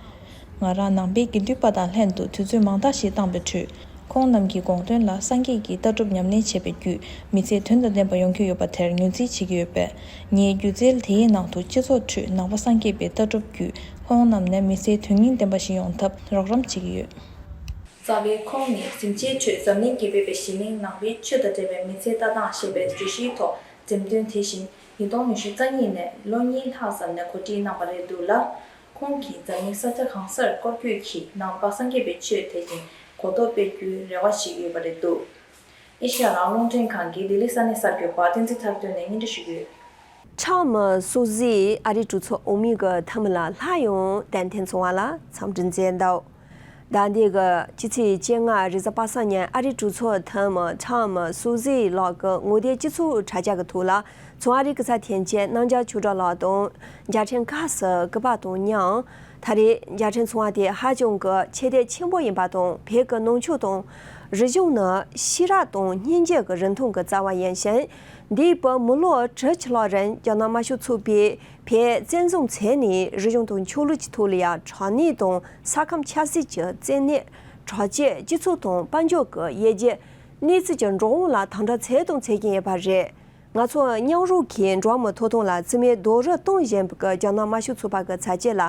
ང་རང་ནང་པའི་དགེ་འདུན་པ་དང་ལྷན་དུ་དུས་ཚོད་མང་དག་ཞིག་བཏང་པའི་ཁྲོད། ཁོང་རྣམས་ཀྱི་དགོངས་དོན་ལ་སངས་རྒྱས་ཀྱི་ལྟ་གྲུབ་ཉམས་ལེན་བྱས་པའི་བརྒྱུད་མི་ཚེ་དོན་དང་ལྡན་པ་ཡོང་གི་ཡོད་པ་དེར་ངོས་འཛིན་བྱེད་ཀྱི་ཡོད་པས། ངའི་སྒྱུ་རྩལ་དེའི་ནང་དུ་སྤྱི་ཚོགས་ཁྲོད་ནང་པ་སངས་རྒྱས་པའི་ལྟ་གྲུབ་བརྒྱུད་ཁོང་རྣམས་ནས་མི་ཚེའི་དོན་སྙིང་ལྡན་པ་ཞིག་ཡོང་ཐབས་རོགས་རམ་བྱེད་ཀྱི་ཡོད། རྩ་བའི་ཁོང་ནི་གཟིམ་ཆའི་ཁྲོད་འཛམ་གླིང་གིས་འབོད་པའི་ཞི་གླིང་ནང་པའི་ཆོས་དང་འབྲེལ་བའི་མི་ཚེའི་ལྟ་སྟངས་ཞེས་པའི་བརྗོད་གཞིའི་ཐོག་འགྲེམས་སྟོན་དེ་བཞིན་ཉིས་སྟོང་ཉི་ཤུ་རྩ་གཉིས་ནས་ལོ་གཉིས་ལྷག་ཙམ་ནས་གོ་སྒྲིག་གནང་བ་རེད་འདུག་ལ། ཁོང་གིས་འཛམ་གླིང་ས་ཆ་གང་སར་སྐོར་སྐྱོད་ཀྱིས་ནང་པ་སངས་རྒྱས་པའི་ཆོས་དེ་བཞིན་གོ་རྟོགས་སྤེལ་རྒྱུའི་རེ་བ་བྱེད་ཀྱི་ཡོད་པ་རེད་འདུག་ཨེ་ཤ་ཡ་རང་དབང་རླུང་འཕྲིན་ཁང་གི་ལྡི་ལི་ས་གནས་གསར་འགོད་པ་བསྟན་འཛིན་ཐར་འདོད་ནས་སྙན་སྒྲོན་ཞུ་གི་ཡོད། ཁྲའོ་མི་སུ་ཟི་ཨ་རིའི་གྲོས་ཚོགས་འོག་མའི་གི་འཐུས་མི་ལ་སླར་ཡང་གདན་འཐེན་སོང་བ་ལ་འཚམས་འདྲི་མཛད་འདུག་ཟླ་འདིའི་གི་ཕྱི་ཚེས་བཅོ་ལྔ་རེས་གཟའ་པ་སངས་ཉིན་ཨ་རིའི་གྲོས་ཚོགས་འཐུས་མི་ཁྲམ་སུ་ཟི་ལགས་ཀྱི་ངོ་དེབ་སྤྱི་ཚོགས་དྲ་རྒྱ་གི་ཐོག་ལ་མཚོ་ཨ་རིའི་སྐུ་ཚབ་དོན་གཅོད་རྣམ་རྒྱལ་ཆོས་གྲགས་ལགས་དང་། མཇལ་འཕྲད་སྐབས་སུ་སྐུ་པར་དང་མཉམ། ད་རེས་མཇལ་འཕྲད་ཚོགས་པ་དེ་ཧ་ཅང་གི་ཆེ་བསྟོད་ཆེན་པོ་ཡིན་པ་དང་། བོད་ཀྱི་ནང་ཆོས་དང་། རིག་གཞུང་ནི་ཤེས་རབ་དང་སྙིང་རྗེ་གི་རིན་ཐང་གི་རྩ་བ་ཡིན་ཞིང་། འདས་པའི་མི་ལོ་དྲུག་ཅུ་ལྷག་རིང་རྒྱ་ནག་དམར་ཤོག་ཚོགས་པས་བོད་བཙན་བཟུང་བྱས་ནས་རིག་གཞུང་དང་ཆོས་ལུགས་ཀྱི་ཐོག་ལ་ཡང་དྲག་གནོན་དང་ས་ཁམས་ཆབ་སྲིད་ཀྱི་བཙན་གནོན། དྲག་སྐྱེད། སྤྱི་ཚོགས་དང་དཔལ་འབྱོར་གྱི་དབྱེ་འབྱེད། གནས་ཚུལ་གྱི་འགྲོ་འོང་ལ་དམ་དྲག་བྱས་དང་བྱེད་ཀྱིན་ཡོད་པ་རེད། ང་ཚོ་མཉམ་རུབ་ཀྱིས་འགྲོ་བ་མིའི་ཐོབ་ཐང་ལ་བརྩི་མེད་རྡོག་རོལ་གཏོང་བཞིན་པའི་རྒྱ་ནག་དམར་ཤོག་ཚོགས་པ་གི་བྱ་སྤྱོད་ལ་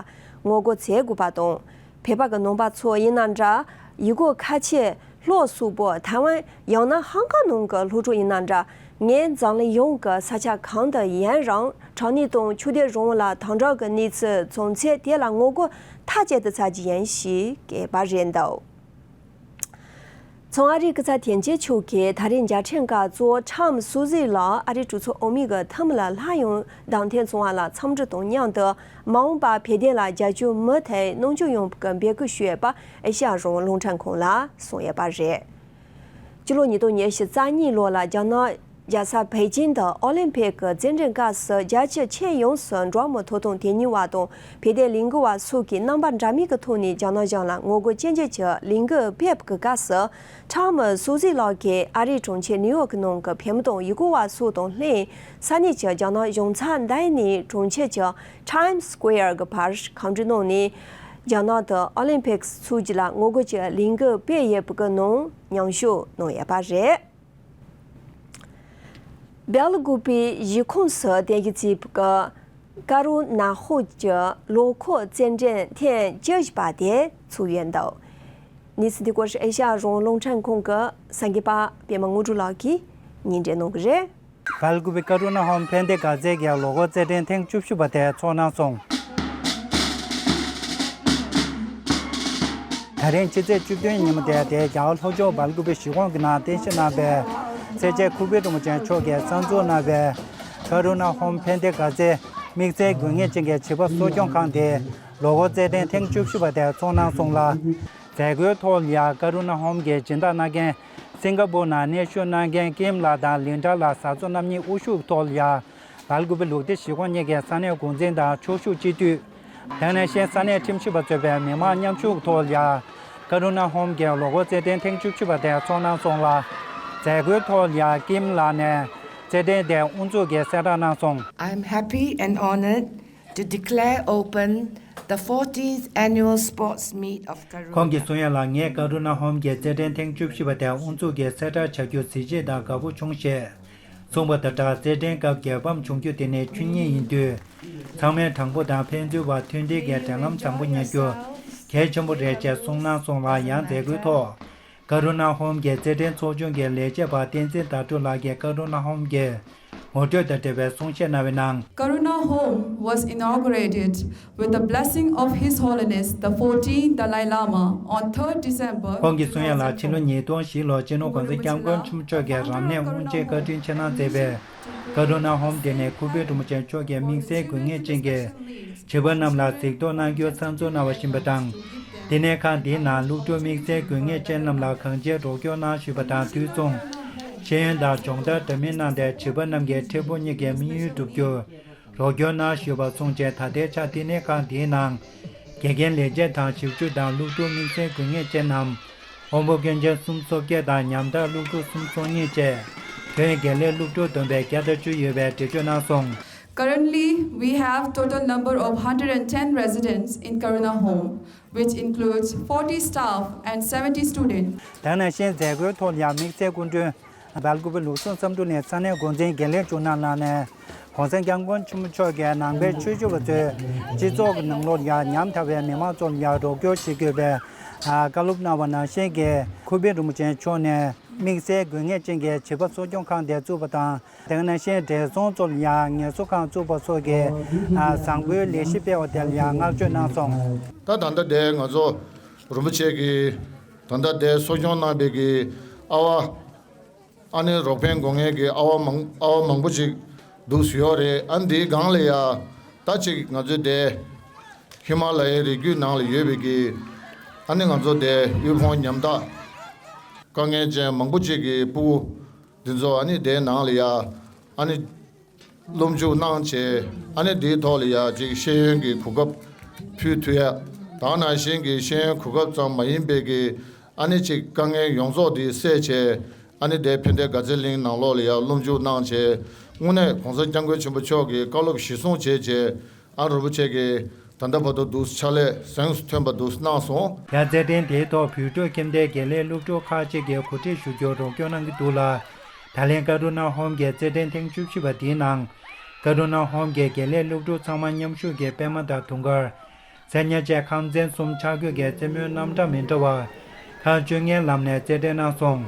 ངོ་རྒོལ་བྱེད་དགོས་པ་དང་། བོད་པ་གི་ནང་པ་ཚོ་ཡིན་ན་འདྲ། ཡུལ་སྐོར་ཁག་ཆེ། ལྷོ་སོག་པོ། ཐའེ་ཝན། ཡང་ན་ཧང་ཀང་ནང་གི་སློབ་ཕྲུག་ཡིན་ན་འདྲ། ངས་འཛམ་གླིང་ཡོངས་ཀྱི་ས་ཆ་གང་དུ་ཡིན་རུང་དྲག་གནོན་དང་ཆོས་དད་རང་དབང་ལ་དམ་དྲག་གི་གནས་ཚུལ་བྱུང་ཚེ་དེ་ལ་ངོ་རྒོལ་མཐའ་གཅིག་ཏུ་བྱ་རྒྱུ་ཡིན་ཞེས་བཀོད་པ་རེད་འདུག་མཚོ་ཨ་རིའི་སྐུ་ཚབ་དོན་གཅོད་མཆོག་གིས་ད་རེས་མཇལ་འཕྲད་སྐབས་གཙོ་བོ་ཁྲམ་སུ་ཟི་ལགས་ཨ་རིའི་གྲོས་ཚོགས་འོས་མི་གི་འཐུས་མི་ལ་སླར་ཡང་བདམས་ཐོན་ཚོགས་པ་ལ་འཚམས་འདྲི་དང་མཉམ་དུ། མ་འོངས་པར་བོད་དོན་ལ་རྒྱབ་སྐྱོར་མུ་མཐུད་གནང་རྒྱུ་ཡིན་པའི་འབོད་སྐུལ་ཞུས་ཡོད་པ་ཨེ་ཤ་ཡ་རང་དབང་རླུང་འཕྲིན་ཁང་ལ་གསུངས་ཡོད་པ་རེད། སྤྱི་ལོ་ཉིས་སྟོང་ཉི་ཤུ་རྩ་གཉིས་ལོ་ལ་རྒྱ་ནག་རྒྱལ་ས་པེ་ཅིང་དུ་ཨོ་ལིམ་ཕིག་གི་རྩེད་འགྲན་སྐབས་སུ་རྒྱལ་སྤྱིའི་ཁྱོན་ཡོངས་སུ་འགྲོ་བ་མིའི་ཐོབ་ཐང་དོན་གཉེར་བ་དང་བོད་དོན་ལས་འགུལ་བ་སོགས་ཀྱིས་རྣམ་པ་འདྲ་མིན་གྱི་ཐོག་ནས་རྒྱ་ནག་གཞུང་ལ་ངོ་རྒོལ་སྐྱོན་བརྗོད་ཀྱི་ལས་འགུལ་སྤེལ་བའི་སྐབས་སུ། ཁྲམ་སུ་ཟི་ལགས་ཀྱིས་ཨ་རིའི་གྲོང་ཁྱེར་ནིའུ་ཡོག་གི་ནང་གི་བོད་མི་དང་ཡུལ་སྐོར་བ་སོགས་དང་ལྷན་ས་གནས་ཀྱི་རྒྱ་ནག་གཞུང་ཚབ་མདུན་ནས་གྲོང་ཁྱེར་གྱི་Times Square གྱི་བར་གང་འདྲ་གནང་ནས། རྒྱ་ནག་ཏུ་ཨོ་ལིམ་ཕིག་ཚོགས་རྒྱུ་ལ་ངོ་རྒོལ་གྱི་ལས་འགུལ་སྤེལ་ཡོད་པའི་ནང་མཉམ་ཞུགས་གནང་ཡོད་པ་རེད། སྦེལ་ཀོབ་པའི་གཞིས་ཁོངས་སུ་རྟེན་གཞི་བྱས་པའི་ཀ་རུ་ན་ཧོམ་གྱི་ལོ་འཁོར་རྩེད་འགྲན་ཐེངས་བཅུ་བཞི་པ་དེ་ཚུགས་ཡོད་འདུག་གནས་ཚུལ་འདི་སྐོར་ཨེ་ཤ་ཡ་རང་དབང་རླུང་འཕྲིན་ཁང་གི་གསར་འགོད་པ་པད་མ་དངོས་གྲུབ་ལགས་ཀྱིས་སྙན་སྒྲོན་གནང་གི་རེད། སྦེལ་ཀོབ་པའི་ཀ་རུ་ན་ཧོམ་ཕན་བདེ་དགའ་རྩེ་གི་ལོ་འཁོར་རྩེད་འགྲན་ཐེངས་བཅུ་བཞི་པ་དེ་ཚོགས་གནང་སོང་། ད་རིང་ཕྱི་ཚེས་བཅུ་བདུན་ཉིན་མོ་དེ་དེ་རྒྱ་གར་ལྷོ་ཕྱོགས་སྦེལ་ཀོབ་པའི་གཞིས་ཁོངས་ཀྱི་ནང་རྟེན་གཞི་གནང་པའི་སེར་བྱེས་ཁུ་བྷི་རིན་པོ་ཆེ་མཆོག་གིས་གསར་འཛུགས་གནང་བའི་ཀ་རུ་ན་ཧོམ་ཕན་བདེ་དགའ་རྩེ་དམིགས་བསལ་དགོས་ངེས་ཅན་གྱི་བྱིས་པ་གསོ་སྐྱོང་ཁང་དེ་ལོ་འཁོར་རྩེད་འགྲན་ཐེངས་བཅུ་བཞི་པ་དེ་ཚོགས་གནང་སོང་ལ། མཛད་སྒོའི་ཐོག་ལ་ཡང་ཀ་རུ་ན་ཧོམ་གྱི་སྦྱིན་བདག་གནང་མཁན་སིང་ག་པུར་ནང་གནས་བཞུགས་གནང་མཁན་ཀིམ་ལགས་དང་ལིན་ཌ་ལགས་བཟའ་ཚོ་རྣམ་གཉིས་དབུ་བཞུགས་ཐོག་ལ་ཡང་སྦེལ་ཀོབ་པའི་ལུགས་བདེ་གཞིས་ཁོངས་གཉིས་ཀྱི་ས་གནས་འགོ་འཛིན་དང་ཕྱོགས་བཞུགས་སྤྱི་འཐུས། དེ་ནས་གཞན་ས་གནས་ཁྲིམས་ཞིབ་པ་གཙོས་པའི་མི་མང་མཉམ་ཞུགས་ཐོག་ལ་ཡང་ཀ་རུ་ན་ཧོམ་གྱི་ལོ་འཁོར་རྩེད་འགྲན་ཐེངས་བཅུ་བཞི་པ་དེ་ཚོགས་གནང་སོང་ལ། མཛད་སྒོའི་ཐོག་ལ་ཡང་ཀིམ་ལགས་ནས་རྩེད་འགྲན་དེ་དབུ་འཛུགས་ཀྱི་གསལ་བསྒྲགས་གནང་སོང་། I am happy and honored to declare open the fourteenth annual sports meet of Karuna. ཁོང་གིས་གསུང་ཡ་ལ། ངས་ཀ་རུ་ན་ཧོམ་གྱི་རྩེད་འགྲན་ཐེངས་བཅུ་བཞི་པ་དེ་དབུ་འཛུགས་ཀྱི་གསལ་བསྒྲགས་བྱ་རྒྱུ་གཟི་བརྗིད་དང་དགའ་པོ་བྱུང་ཞེས་གསུངས་པ་དང་སྦྲགས། རྩེད་འགྲན་སྐབས་རྒྱལ་ཕམ་བྱུང་རྒྱུ་དེ་ནི་ཆོས་ཉིད་ཡིན་དུས། ཚང་མས་དྲང་པོ་དང་ཕན་ཚུན་བར་མཐུན་སྒྲིལ་གྱི་འབྲེལ་ལམ་བཟང་པོ་གཉེར་རྒྱུ་གལ་ཆེན་པོ་རེད་ཅེས་གསུངས་གནང་སོང་ལ། ཡང་མཛད་སྒོའི་ཐོག་ཀ་རུ་ན་ཧོམ་གྱི་རྩེད་འགྲན་ཚོགས་ཆུང་གི་ལས་བྱེད་པ་བསྟན་འཛིན་ཟླ་སྒྲོན་ལགས་ཀྱིས་ཀ་རུ་ན་ཧོམ་གྱི་ངོ་སྤྲོད་དང་འབྲེལ་བའི་གསུང་བཤད་གནང་བའི་ནང་། Karuna Home was inaugurated with the blessing of His Holiness the fourteenth Dalai Lama on third December. ཁོང་གིས་གསུང་ཡ་ལ། ཕྱི་ལོ་ཉིས་སྟོང་བཞི་ལོར་སྤྱི་ནོར་༸གོང་ས་༸སྐྱབས་མགོན་ཆེན་པོ་མཆོག་གིས་རབ་གནས་དབུ་འབྱེད་བཀའ་དྲིན་ཆེ་གནང་མཛད་པའི་ཀ་རུ་ན་ཧོམ་དེ་ནི་ཁུ་བྷི་རིན་པོ་ཆེ་མཆོག་གིས་དམིགས་བསལ་དགོས་ངེས་ཅན་གྱི་བྱིས་པ་རྣམས་ལ་གཟིགས་རྟོག་གནང་རྒྱུའི་གསར་འཛུགས་གནང་བ་ཡིན་པ་དང་། དེ་ནས་ཁང་དེའི་ནང་སློབ་ཕྲུག་དམིགས་བསལ་དགོས་ངེས་ཅན་རྣམས་ལ་གང་ཆེའི་རོགས་སྐྱོར་གནང་བཞིན་པ་དང་། དུས་མཚུངས་ཤེས་ཡོན་དང་སྦྱོང་བརྡར་འདྲ་མིན་གནང་སྟེ། བྱིས་པ་རྣམས་ཀྱི་འཕྲལ་ཕུགས་གཉིས་ཀྱི་དམིགས་ཡུལ་བསྒྲུབ་རྒྱུར་རོགས་སྐྱོར་གནང་བཞིན་པ་གསུངས་རྗེས། ད་ལྟའི་ཆར་བསྟི་གནས་ཁང་དེའི་ནང་དགེ་རྒན་ལས་བྱེད་དང་ཞིབ་འཇུག་དང་སློབ་ཕྲུག་དམིགས་བསལ་དགོས་ངེས་ཅན་རྣམས་དབང་པོ་སྐྱོན་ཅན་སུམ་ཅུ་སོ་བརྒྱད་དང་ཉམ་ཐག་སློབ་ཕྲུག་སུམ་ཅུ་སོ་གཉིས་བཅས་ཁྱོན་ཡོངས་དགེ་ལས་སློབ་ཕྲུག་བསྡོམས་པས་བརྒྱ་དང་བཅུ་ཡོད་པའི་འགྲེལ་བརྗོད་གནང་སོང་། Currently, we have total number of hundred and ten residents in Karuna Home, which includes forty staff and seventy students. དེ་ནང་བཞིན་མཛད་སྒོའི་ཐོག་ཡང་དམིགས་བསལ་སྐུ་མགྲོན་སྦེལ་ཀོབ་པའི་ལུགས་སྲོལ་བསམ་གྲུབ་ནས་ས་གནས་འགོ་འཛིན་དགེ་ལེགས་འབྱུང་གནས་ལགས་ནས། ༸གོང་ས་༸སྐྱབས་མགོན་ཆེན་པོ་མཆོག་གིས་ནང་པའི་ཆོས་ཞུ་བ་ཚོས་སྤྱི་ཚོགས་ཀྱི་ནང་ལོགས་ཡ་ཉམ་ཐག་པའི་མི་མང་ཚོ་ལ་ཡ་རོགས་སྐྱོར་བྱེད་དགོས་པའི་བཀའ་སློབ་གནང་བ་ནང་བཞིན་གྱི་ཁུ་བྷི་རིན་པོ་ཆེ་མཆོག་ནས་དམིགས་བསལ་དགོས་ངེས་ཅན་གྱི་བྱིས་པ་གསོ་སྐྱོང་ཁང་དེ་བཙུགས་པ་དང་། དེ་ནང་བཞིན་བགྲེས་སོང་ཚོ་ལ་ཡ་ངལ་གསོ་ཁང་བཙུགས་པ་སོགས་ཀྱི་བཟང་པོའི་ལས་གཞི་སྤེལ་བ་དེ་ལ་ཡ་བསྔགས་བརྗོད་གནང་སོང་། ད་ད་ལྟ་དེ་ང་ཚོ་རིན་པོ་ཆེ་གིས་ད་ལྟ་དེ་གསོ་སྐྱོང་གནང་བའི་གི་ཨ་བ། ཨ་ནི་རོགས་ཕན་དགོས་མཁན་གྱི་ཨ་བ་མང་ཨ་བ་མང་པོ་ཅིག་འདུག་སེ་ཡོད་རེད། ཨ་ནི་དེའི་སྒང་ལ་ཡ་ད་ཅིག་ང་ཚོའི་དེ་ཧི་མ་ལ་ཡའི་རི་རྒྱུད་ནང་ལ་ཡོད་པའི་གི་ ཨ་ནི་ང་ཚོ་དེ་དབུལ་ཕོངས་ཉམ་ཐག་དཀའ་ངལ་ཅན་མང་པོ་ཅིག་གི་ཕྲུ་གུ་འདི་ཚོ་ཨ་ནི་དེའི་ནང་ལ་ཡ་ཨ་ནི་སློབ་འཇུག་གནང་བྱས། ཨ་ནི་དེའི་ཐོག་ལ་ཡ་ཅིག་ཤེས་ཡོན་གྱི་གོ་སྐབས་ཕུལ་ཐུབ་ཡ། ད་ག་ནང་བཞིན་གྱི་ཤེས་ཡོན་གོ་སྐབས་ཙམ་མ་ཡིན་པའི་གི་ཨ་ནི་ཅིག་དཀའ་ངལ་ཡོངས་རྫོགས་དེ་སེལ་བྱས། ཨ་ནི་དེ་ཕན་བདེ་དགའ་ཚལ་གླིང་ནང་ལོགས་ལ་ཡ་སློབ་འཇུག་གནང་བྱས། དངོས་གནས་གོང་ས་སྐྱབས་མགོན་ཆེན་པོ་མཆོག་གི་བཀའ་སློབ་གཞིར་བཟུང་བྱས་བྱས། ཨ་རིན་པོ་ཆེ་གིས་ད་ལྟ་བར་དུ་འདུག་ཕྱག་ལས་གཟེངས་སུ་ཐོན་པ་འདུག་གནང་སོང་། ཡང་རྩེད་འགྲན་དེའི་ཐོག་བོད་ཕྲུག་ཁྱིམ་སྡེའི་དགེ་ལས་སློབ་ཕྲུག་ཁག་ཅིག་གིས་གོ་སྒྲིག་ཞུ་རྒྱུར་རོགས་སྐྱོར་གནང་གི་འདུག་ལ། ད་ལན་ཀ་རུ་ན་ཧོམ་གྱི་རྩེད་འགྲན་ཐེངས་བཅུ་བཞི་པ་དེའི་ནང་། ཀ་རུ་ན་ཧོམ་གྱི་དགེ་ལས་སློབ་ཕྲུག་ཚང་མ་མཉམ་ཞུགས་ཀྱིས་པད་མ་དང་དུང་དཀར། མཚན་སྙན་བཅས་ཁང་ཚན་གསུམ་ཆ་བགོས་ཀྱིས་རྩེད་མོའི་རྣམ་གྲངས་མི་འདྲ་བ་ཁག་བཅོ་ལྔའི་ལམ་ནས་རྩེད་འགྲན་གནང་སོང་།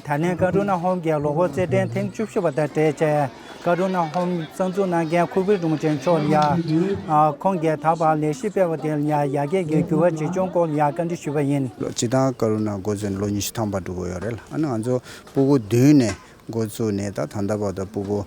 ད་ནས་ཀ་རུ་ན་ཧོམ་གྱི་ལོ་འཁོར་རྩེད་འགྲན་ཐེངས་བཅུ་བཞི་པ་དང་འབྲེལ་བྱས། ཀ་རུ་ན་ཧོམ་གསར་འཛུགས་གནང་མཁན་ཁུ་བི་རིན་པོ་ཆེ་མཆོག་ལ་ཡ། ཁོང་གིས་ད་བར་ལས་གཞི་སྤེལ་བ་དེ་ལ་ཡ་ཡར་རྒྱས་ཀྱི་འགྱུར་བ་འཇིགས་སྐྱོང་སྐོར་ལ་ཡ་བཀའ་འདྲི་ཞུས་པ་ཡིན། སྤྱིར་བཏང་ཀ་རུ་ན་འགོ་བཙུགས་ནས་ལོ་ཉི་ཤུ་ཐམ་པ་འགྲོ་གི་ཡོད་རེད་ལ། ཨ་ནི་ང་ཚོ་ཕྲུ་གུ་བདུན་ནས་འགོ་བཙུགས་ནས་ད་ད་ལྟ་བར་དུ་ཕྲུ་གུ་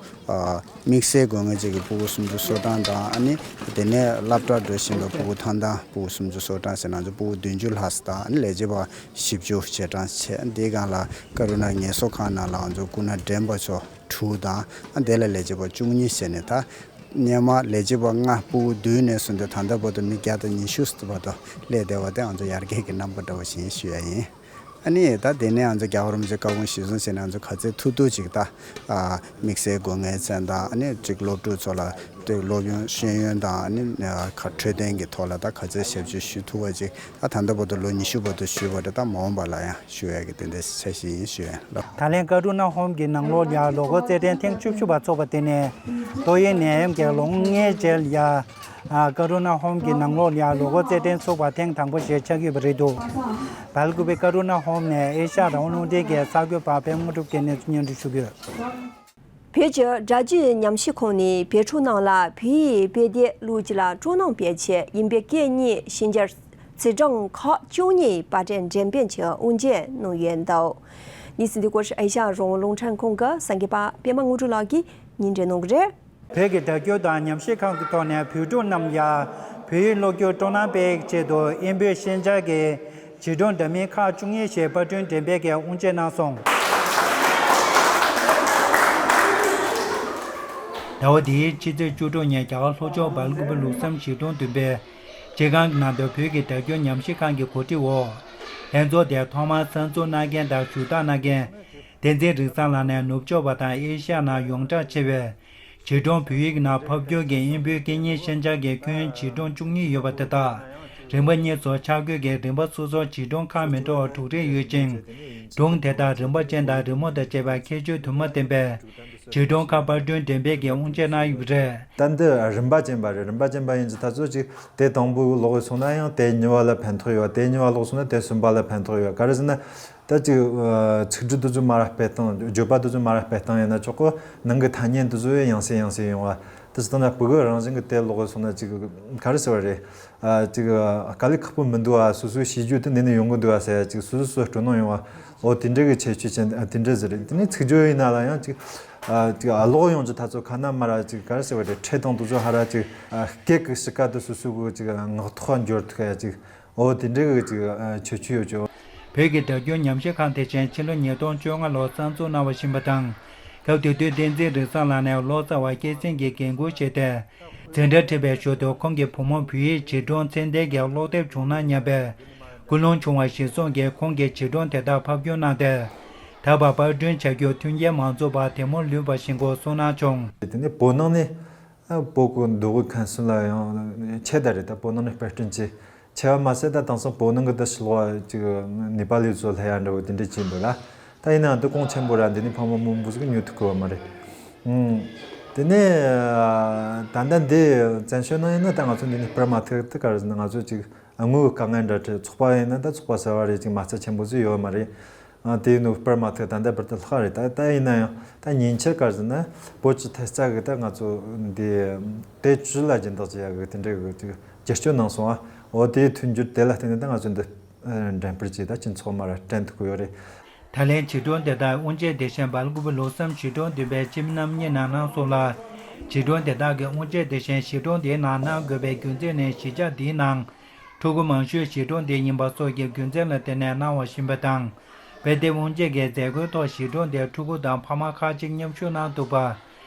དམིགས་བསལ་དགོས་ངེས་ཅན་གྱི་ཕྲུ་གུ་སུམ་ཅུ་སོ་གྲངས་དང་། ཨ་ནི་དེ་ནས་སློབ་གྲྭར་འགྲོ་བཞིན་པའི་ཕྲུ་གུ་ཐང་ཐང་ཕྲུ་གུ་སུམ་ཅུ་སོ་གྲངས་ཟེར་ན་ང་ཚོ་ཕྲུ་གུ་བདུན་ཅུ་ལྷག་ཙམ་དང་། ཨ་ནི་ལས་བྱེད་པ་བཞི་བཅུ་ཞེ་གྲངས་བྱས། དེའི་སྒང་ལ་ཀ་རུ་ན་ངལ་གསོ་ཁང་ནང་ལ་ང་ཚོ་སྐུ་ན་འདྲེན་པ་ཚོ་དྲུག་དང་། ཨ་དེ་ལ་ལས་བྱེད་པ་བཅུ་གཉིས་བྱས་ནས། ད་སྔོན་མ་ལས་བྱེད་པ་ལྔ་ཕྲུ་གུ་བདུན་ནས་བཟུང་སྟེ་ད་ལྟ་བར་དུ་མི་བརྒྱ་དང་ཉི་ཤུ་ཙམ་བར་དུ་སླེབས་བསྡད་པ་དེ་ང་ཚོ་ཡར་རྒྱས་ཀྱི་རྣམ་པ་འདྲ་བོ་ཞིག་ཞུ་ཡ་ཡིན། ཨ་ནི་ད་དེ་ནས་ང་ཚོ་རྒྱལ་བ་རིན་པོ་ཆེའི་བཀའ་དགོངས་གཞིར་བཟུང་བྱས་ནས་ང་ཚོ་ག་ཚོད་ཐུབ་ཐུབ་ཅིག་ད་དམིགས་བསལ་དགོས་ངེས་ཅན་དང་། ཨ་ནི་ཅིག་སློབ་ཕྲུག་ཚོ་ལ་དེ་སློབ་ཡོན་ཤེས་ཡོན་དང་། ཨ་ནི་ཁ་འཕྲོད་བསྟེན་གྱི་ཐོག་ལ་ད་ག་ཚོད་ཞབས་ཞུ་ཞུ་ཐུབ་པ་ཅིག་ད་ད་ལྟ་བར་དུ་ལོ་ཉི་ཤུ་བར་དུ་ཞུས་པ་རེད། ད་མ་འོངས་པ་ལ་ཡང་ཞུ་ཡ་གི་དེ་འདྲའི་འཆར་གཞི་ཡིན་ཞུ་ཡ་ལ། ད་ལན་ཀ་རུ་ན་ཧོམ་གྱི་ནང་ལོགས་ལ་ཡ་ལོ་འཁོར་རྩེད་འགྲན་ཐེངས་བཅུ་བཞི་པ་འཚོགས་པ་དེ་ནས་ཏོག་དབྱིབས་ནད་ཡམས་ཀྱི་ལོ་ལྔའི་རྗེས་ལ་ཡ། ཀ་རུ་ན་ཧོམ་གྱི་ནང་ལོགས་ལ་ཡ་ལོ་འཁོར་རྩེད་འགྲན་ཚོགས་པ་ཐེངས་དང་པོ་ཞིག་ཆགས་ཀྱི་ཡོད་པ་རེད་འདུག་བལ་ཀུ་པེ་ཀ་རུ་ན་ཧོམ་ནས་ཨེ་ཤ་ཡ་རང་དབང་རླུང་འཕྲིན་གྱི་གསར་འགོད་པ་པད་མ་དངོས་གྲུབ་ཀྱིས་གནས་ཚུལ་སྙན་སྒྲོན་ཞུ་གི་ཡོད། བོད་ཀྱི་སྒྲ་བརྗོད་ཉམས་ཞིབ་ཁང་ནས་བོད་ཕྲུག་རྣམས་ལ་བོད་ཡིག་དཔེ་དེབ་བླུགས་རྒྱུ་ལ་སྤྲོ་སྣང་སྤེལ་ཆེད་ཡིན་པའི་སྐད་གཉིས་ཤན་སྦྱར་ཚིག་གྲངས་ཁག་བཅུ་གཉིས་པར་སྐྲུན་འགྲེམས་སྤེལ་གྱི་དབུ་འབྱེད་གནང་ཡོད་འདུག་གནས་ཚུལ་འདི་སྐོར་ཨེ་ཤ་ཡ་རང་དབང་རླུང་འཕྲིན་ཁང་གི་གསར་འགོད་པ་པད་མ་དངོས་གྲུབ་ལགས་ཀྱིས་སྙན་སྒྲོན་གནང་གི་རེད། བོད་ཀྱི་སྒྲ་སྒྱུར་དང་ཉམས་ཞིབ་ཁང་གི་ཐོག་ནས་བོད་ཕྲུག་རྣམས་ལ་བོད་ཡིག་ཀློག་རྒྱུར་སྤྲོ་སྣང་སྤེལ་ཆེད་དུ་དབྱིན་བོད་ཤན་སྦྱར་གྱི་བྱིས་སྒྲུང་འདྲ་མིན་ཁག་བཅུ་གཉིས་ཤིག་པར་སྐྲུན་འགྲེམས་སྤེལ་གྱི་དབུ་འབྱེད་གནང་སོང་། ཟླ་བ་འདིའི་ཕྱི་ཚེས་བཅུ་དྲུག་ཉིན་རྒྱ་གར་ལྷོ་ཕྱོགས་སྦེལ་ཀོབ་ལུགས་བསམ་བྱིས་སྒྲུང་བདུན་པའི་སྤྱི་ཁང་གི་ནང་དུ་བོད་ཀྱི་སྒྲ་སྒྱུར་ཉམས་ཞིབ་ཁང་གི་གོ་སྒྲིག་འོག་ལྷན་ཚོགས་དེ་ཐོག་མར་གསར་འཛུགས་གནང་མཁན་དང་ཞུ་དག་གནང་མཁན། བསྟན་འཛིན་རིག་བཟང་ལགས་ནས་ནུབ་ཕྱོགས་པ་དང་ཨེ་ཤ་ཡ་ནང་ཡོངས་གྲགས་ཆེ་བའི་བྱིས་སྒྲུང་བོད་ཡིག་ནང་ཕབ་བསྒྱུར་གྱི་དབྱིན་བོད་སྐད་གཉིས་ཤན་སྦྱར་གྱི་ཁྱོན་བྱིས་སྒྲུང་བཅུ་གཉིས་ཡོད་པ་དེ་དག་རིམ་པ་གཉིས་སུ་ཆ་བགོས་ཀྱིས་རིམ་པ་སོ་སོར་བྱིས་སྒྲུང་ཁག་མི་འདྲ་བ་དྲུག་རེ་ཡོད་ཅིང་། སྒྲུང་དེ་དག་རིམ་པ་ཅན་དང་རི་མོ་དང་བཅས་པའི་ཁྱད་ཆོས་དུ་མ་ལྡན་པའི་བྱིས་སྒྲུང་ཁག་པར་སྐྲུན་འགྲེམས་སྤེལ་གྱི་དབུ་འབྱེད་གནང་ཡོད་པ་རེད། ད་འདི་རིམ་པ་ཅན་པ་རེད། རིམ་པ་ཅན་པ་ཡིན་གྱི་ད་ཚོད་ཅིག་དེ་དང་པོ་ཀློག་གི་སོང་ན་ཡང་དེ་གཉིས་པ་ལ་ཕན་ཐོགས་ཡོད། དེ་གཉིས་པ་ཀློག་སོང་ན་དེ་གསུམ་པ་ལ་ཕན་ཐོགས་ཡོད། ག་རེ་ཟེར་ན། ད་ཅིག་ཚིག་འབྲུ་དེ་ཚོ་མར་ར་སྤེལ་སྟངས། བརྗོད་པ་དེ་ཚོ་མར་ར་སྤེལ་སྟངས་ཡིན་ན་ཆོག་གོ། ནང་གི་ཐ་སྙད་དེ་ཚོ་ཡང་ཡང་སེ་ཡང་སེ་ཡོང་བ། དེ་ཚོ་ད་ན་སྤུ་གུ་རང་བཞིན་གྱི་དེ་ཀློག་གི་སོང་ན་ཅིག་ག་རེ་ཟེར་བ་རེད། ཨ་ཅིག་དཀའ་ལས་ཁག་པོ་མི་འདུག་ཨ། སོ་སོའི་ཤེས་རྒྱུད་དེ་འདི་ནས་ཡོང་གི་འདུག་ཨ་ཟེར་ཡ་ཅིག་སོ་སོ་སོ་སྤྲོ་སྣང་ཡོང་བ། འོ་དེ་འདྲ་གི་ཁྱད་ཆོས་ཅན་དེ་འདྲ་ཟིག་རེད། དེ་ནས་ཚིག་སྦྱོར་ཡིན་ན་ལ་ཡང་ཅིག་ཨ་ཅིག་ཨ་ཀློག་ཡོང་རྒྱུ་ད་ཚོ་ཁ་ན་མར་ར་ཅིག་ག་རེ་ཟེར་བ་རེད། ཕྲད་དང་དེ་ཚོ་ཧར་ར་ཅིག་ཨ་སྐད་ཀྱི་གཤིས་ཀ་དེ་སོ་སོ་གི་ཅིག་ངག་ཐོག་འབྱོར་ཐུབ་ཡ་ཅིག་འོ་དེ་འདྲ་གི་ཅིག་ཨ་ཁྱད་ཆོས་ཡོད་ཅོ། བོད་ཀྱི་སྒྲ་སྒྱུར་ཉམས་ཞིབ་ཁང་དེ་བཞིན་ཕྱི་ལོ་ཉིས་སྟོང་བཅོ་ལྔ་ལོར་གསར་འཛུགས་གནང་བ་ཡིན་པ་དང་། སྐབས་དེ་དུས་བསྟན་འཛིན་རིག་བཟང་ལགས་ནས་ལོ་ཙཱ་བ་སྐྱེད་སྲིང་གི་འགན་ཁུར་བཞེས་ཏེ། འཛིན་གྲྭ་ཁྲིད་པའི་ཞོར་དུ་ཁོང་གི་བུ་མོ་བོད་ཡིག་བྱིས་སྒྲུང་ཚད་ལྡན་གྱི་ཀློག་དེབ་བྱུང་ན་སྙམ་པའི་ཀུན་སློང་བྱུང་བ་གཞིར་བཟུང་གིས་ཁོང་གི་བྱིས་སྒྲུང་དེ་དག་ཕབ་བསྒྱུར་གནང་སྟེ། ད་བར་པར་སྐྲུན་བྱ་རྒྱུར་མཐུན་རྐྱེན་མ་འཛོམས་པར་དེ་མུར་ལུས་པ་ཞིག་གི་གསུང་གནང་བྱུང་། དེ་ནས་བོད་ནང་ནས། ཨ་བོད་ཀྱི་མདོ་དབུས་ཁམས་གསུམ་ལ་ཡང་ཆེ་ད་རེད། ད་བོད་ནང་ནས་པར་སྐྲུན་བྱས་ཆེ་བ་མ་ཟད། ད་དེང་སང་བོད་ནང་གི་ད་ཕྱི་ལོགས་ཅིག་ནེ་པ་ལི་ཚོ་སླེབས་ཡ་འདྲ་བོ་དེ་འདྲ་བྱས་འདུག་ལ། ད་ཡིན་ནའང་དེ་གོང་ཆེན་པོ་ར་འདི་ནས་ཕ་མ་མང་པོ་ཟིག་ཉོ་ཐུབ་ཀྱི་ཡོད་མ་རེད། ཨང་། དེ་ནས་ད་ལྟ་འདི་བཙན་བྱོལ་ནང་ཡིན་ན་ད་ང་ཚོ་འདི་ནས་པར་མ་ཐུབ། དེ་ག་རེ་ཟེར་ན་ང་ཚོ་ཅིག་དངུལ་གྱི་དཀའ་ངལ་འདྲ་འཕྲད། ཚོགས་པ་ཡིན་ན་ད་ཚོགས་པ་ཟེར་བ་རེད། ཅིག་མ་རྩ་ཆེན་པོ་ཟིག་ཡོད་མ་རེད། ཨ་དེ་ནོ་པར་མ་ཐག་ད་ལྟ་པར་དུ་ལྷག་རེད། ད་ད་ཡིན་ན་ཡང་ད་ཉིན་ཆར་ག་རེ་ཟེར་ན་བོད་ཀྱི་ཐད་རྩ་གི་ད་ང་ཚོ་འདི་དེ་ཅི་ལ་སྦྱིན་བདག་ཅི་ཡ་གི་དེ་འདྲ་གི་ཅིག་བསྒྱུར་བཅོས་གནང་སོང་ཨ། འོ་དེའི་མཐུན་འགྱུར་དེ་ལ་བརྟེན་ནས་ད་ང་ཚོ་འདི་འགྲེམས་སྤེལ་བྱས། ད་སྤྱི་ཚོགས་མར་སྤྲད་ཐུབ་ཀྱི་ཡོད་རེད། ད་ལན་བྱིས་སྒྲུང་དེ་དག་དབུ་འབྱེད་དེ་བཞིན་སྦེལ་ཀོབ་ལུགས་བསམ་བྱིས་སྒྲུང་བདུན་པའི་སྤྱི་མི་རྣམ་གཉིས་ནང་གནང་སོང་ལ། བྱིས་སྒྲུང་དེ་དག་གི་དབུ་འབྱེད་དེ་བཞིན་བྱིས་སྒྲུང་དེའི་ནང་གནང་དགོས་པའི་རྒྱུ་མཚན་ནི་གཞིས་ཆགས་འདིའི་ནང་ཕྲུ་གུ་མང་ཤོས་བྱིས་སྒྲུང་དེ་ཡིན་པ་སོགས་ཀྱི་རྒྱུ་མཚན་ལ་བརྟེན་ནས་གནང་བ་ཡིན་པ་དང་། དཔེ་དེབ་དབུ་འབྱེད་ཀྱི་མཛད་སྒོའི་ཐོག་བྱིས་སྒྲུང་དེར་ཕྲུ་གུ་དང་ཕ་མ་ཁག་ཅིག་མཉམ་ཞུགས་གནང་འདུག་པ།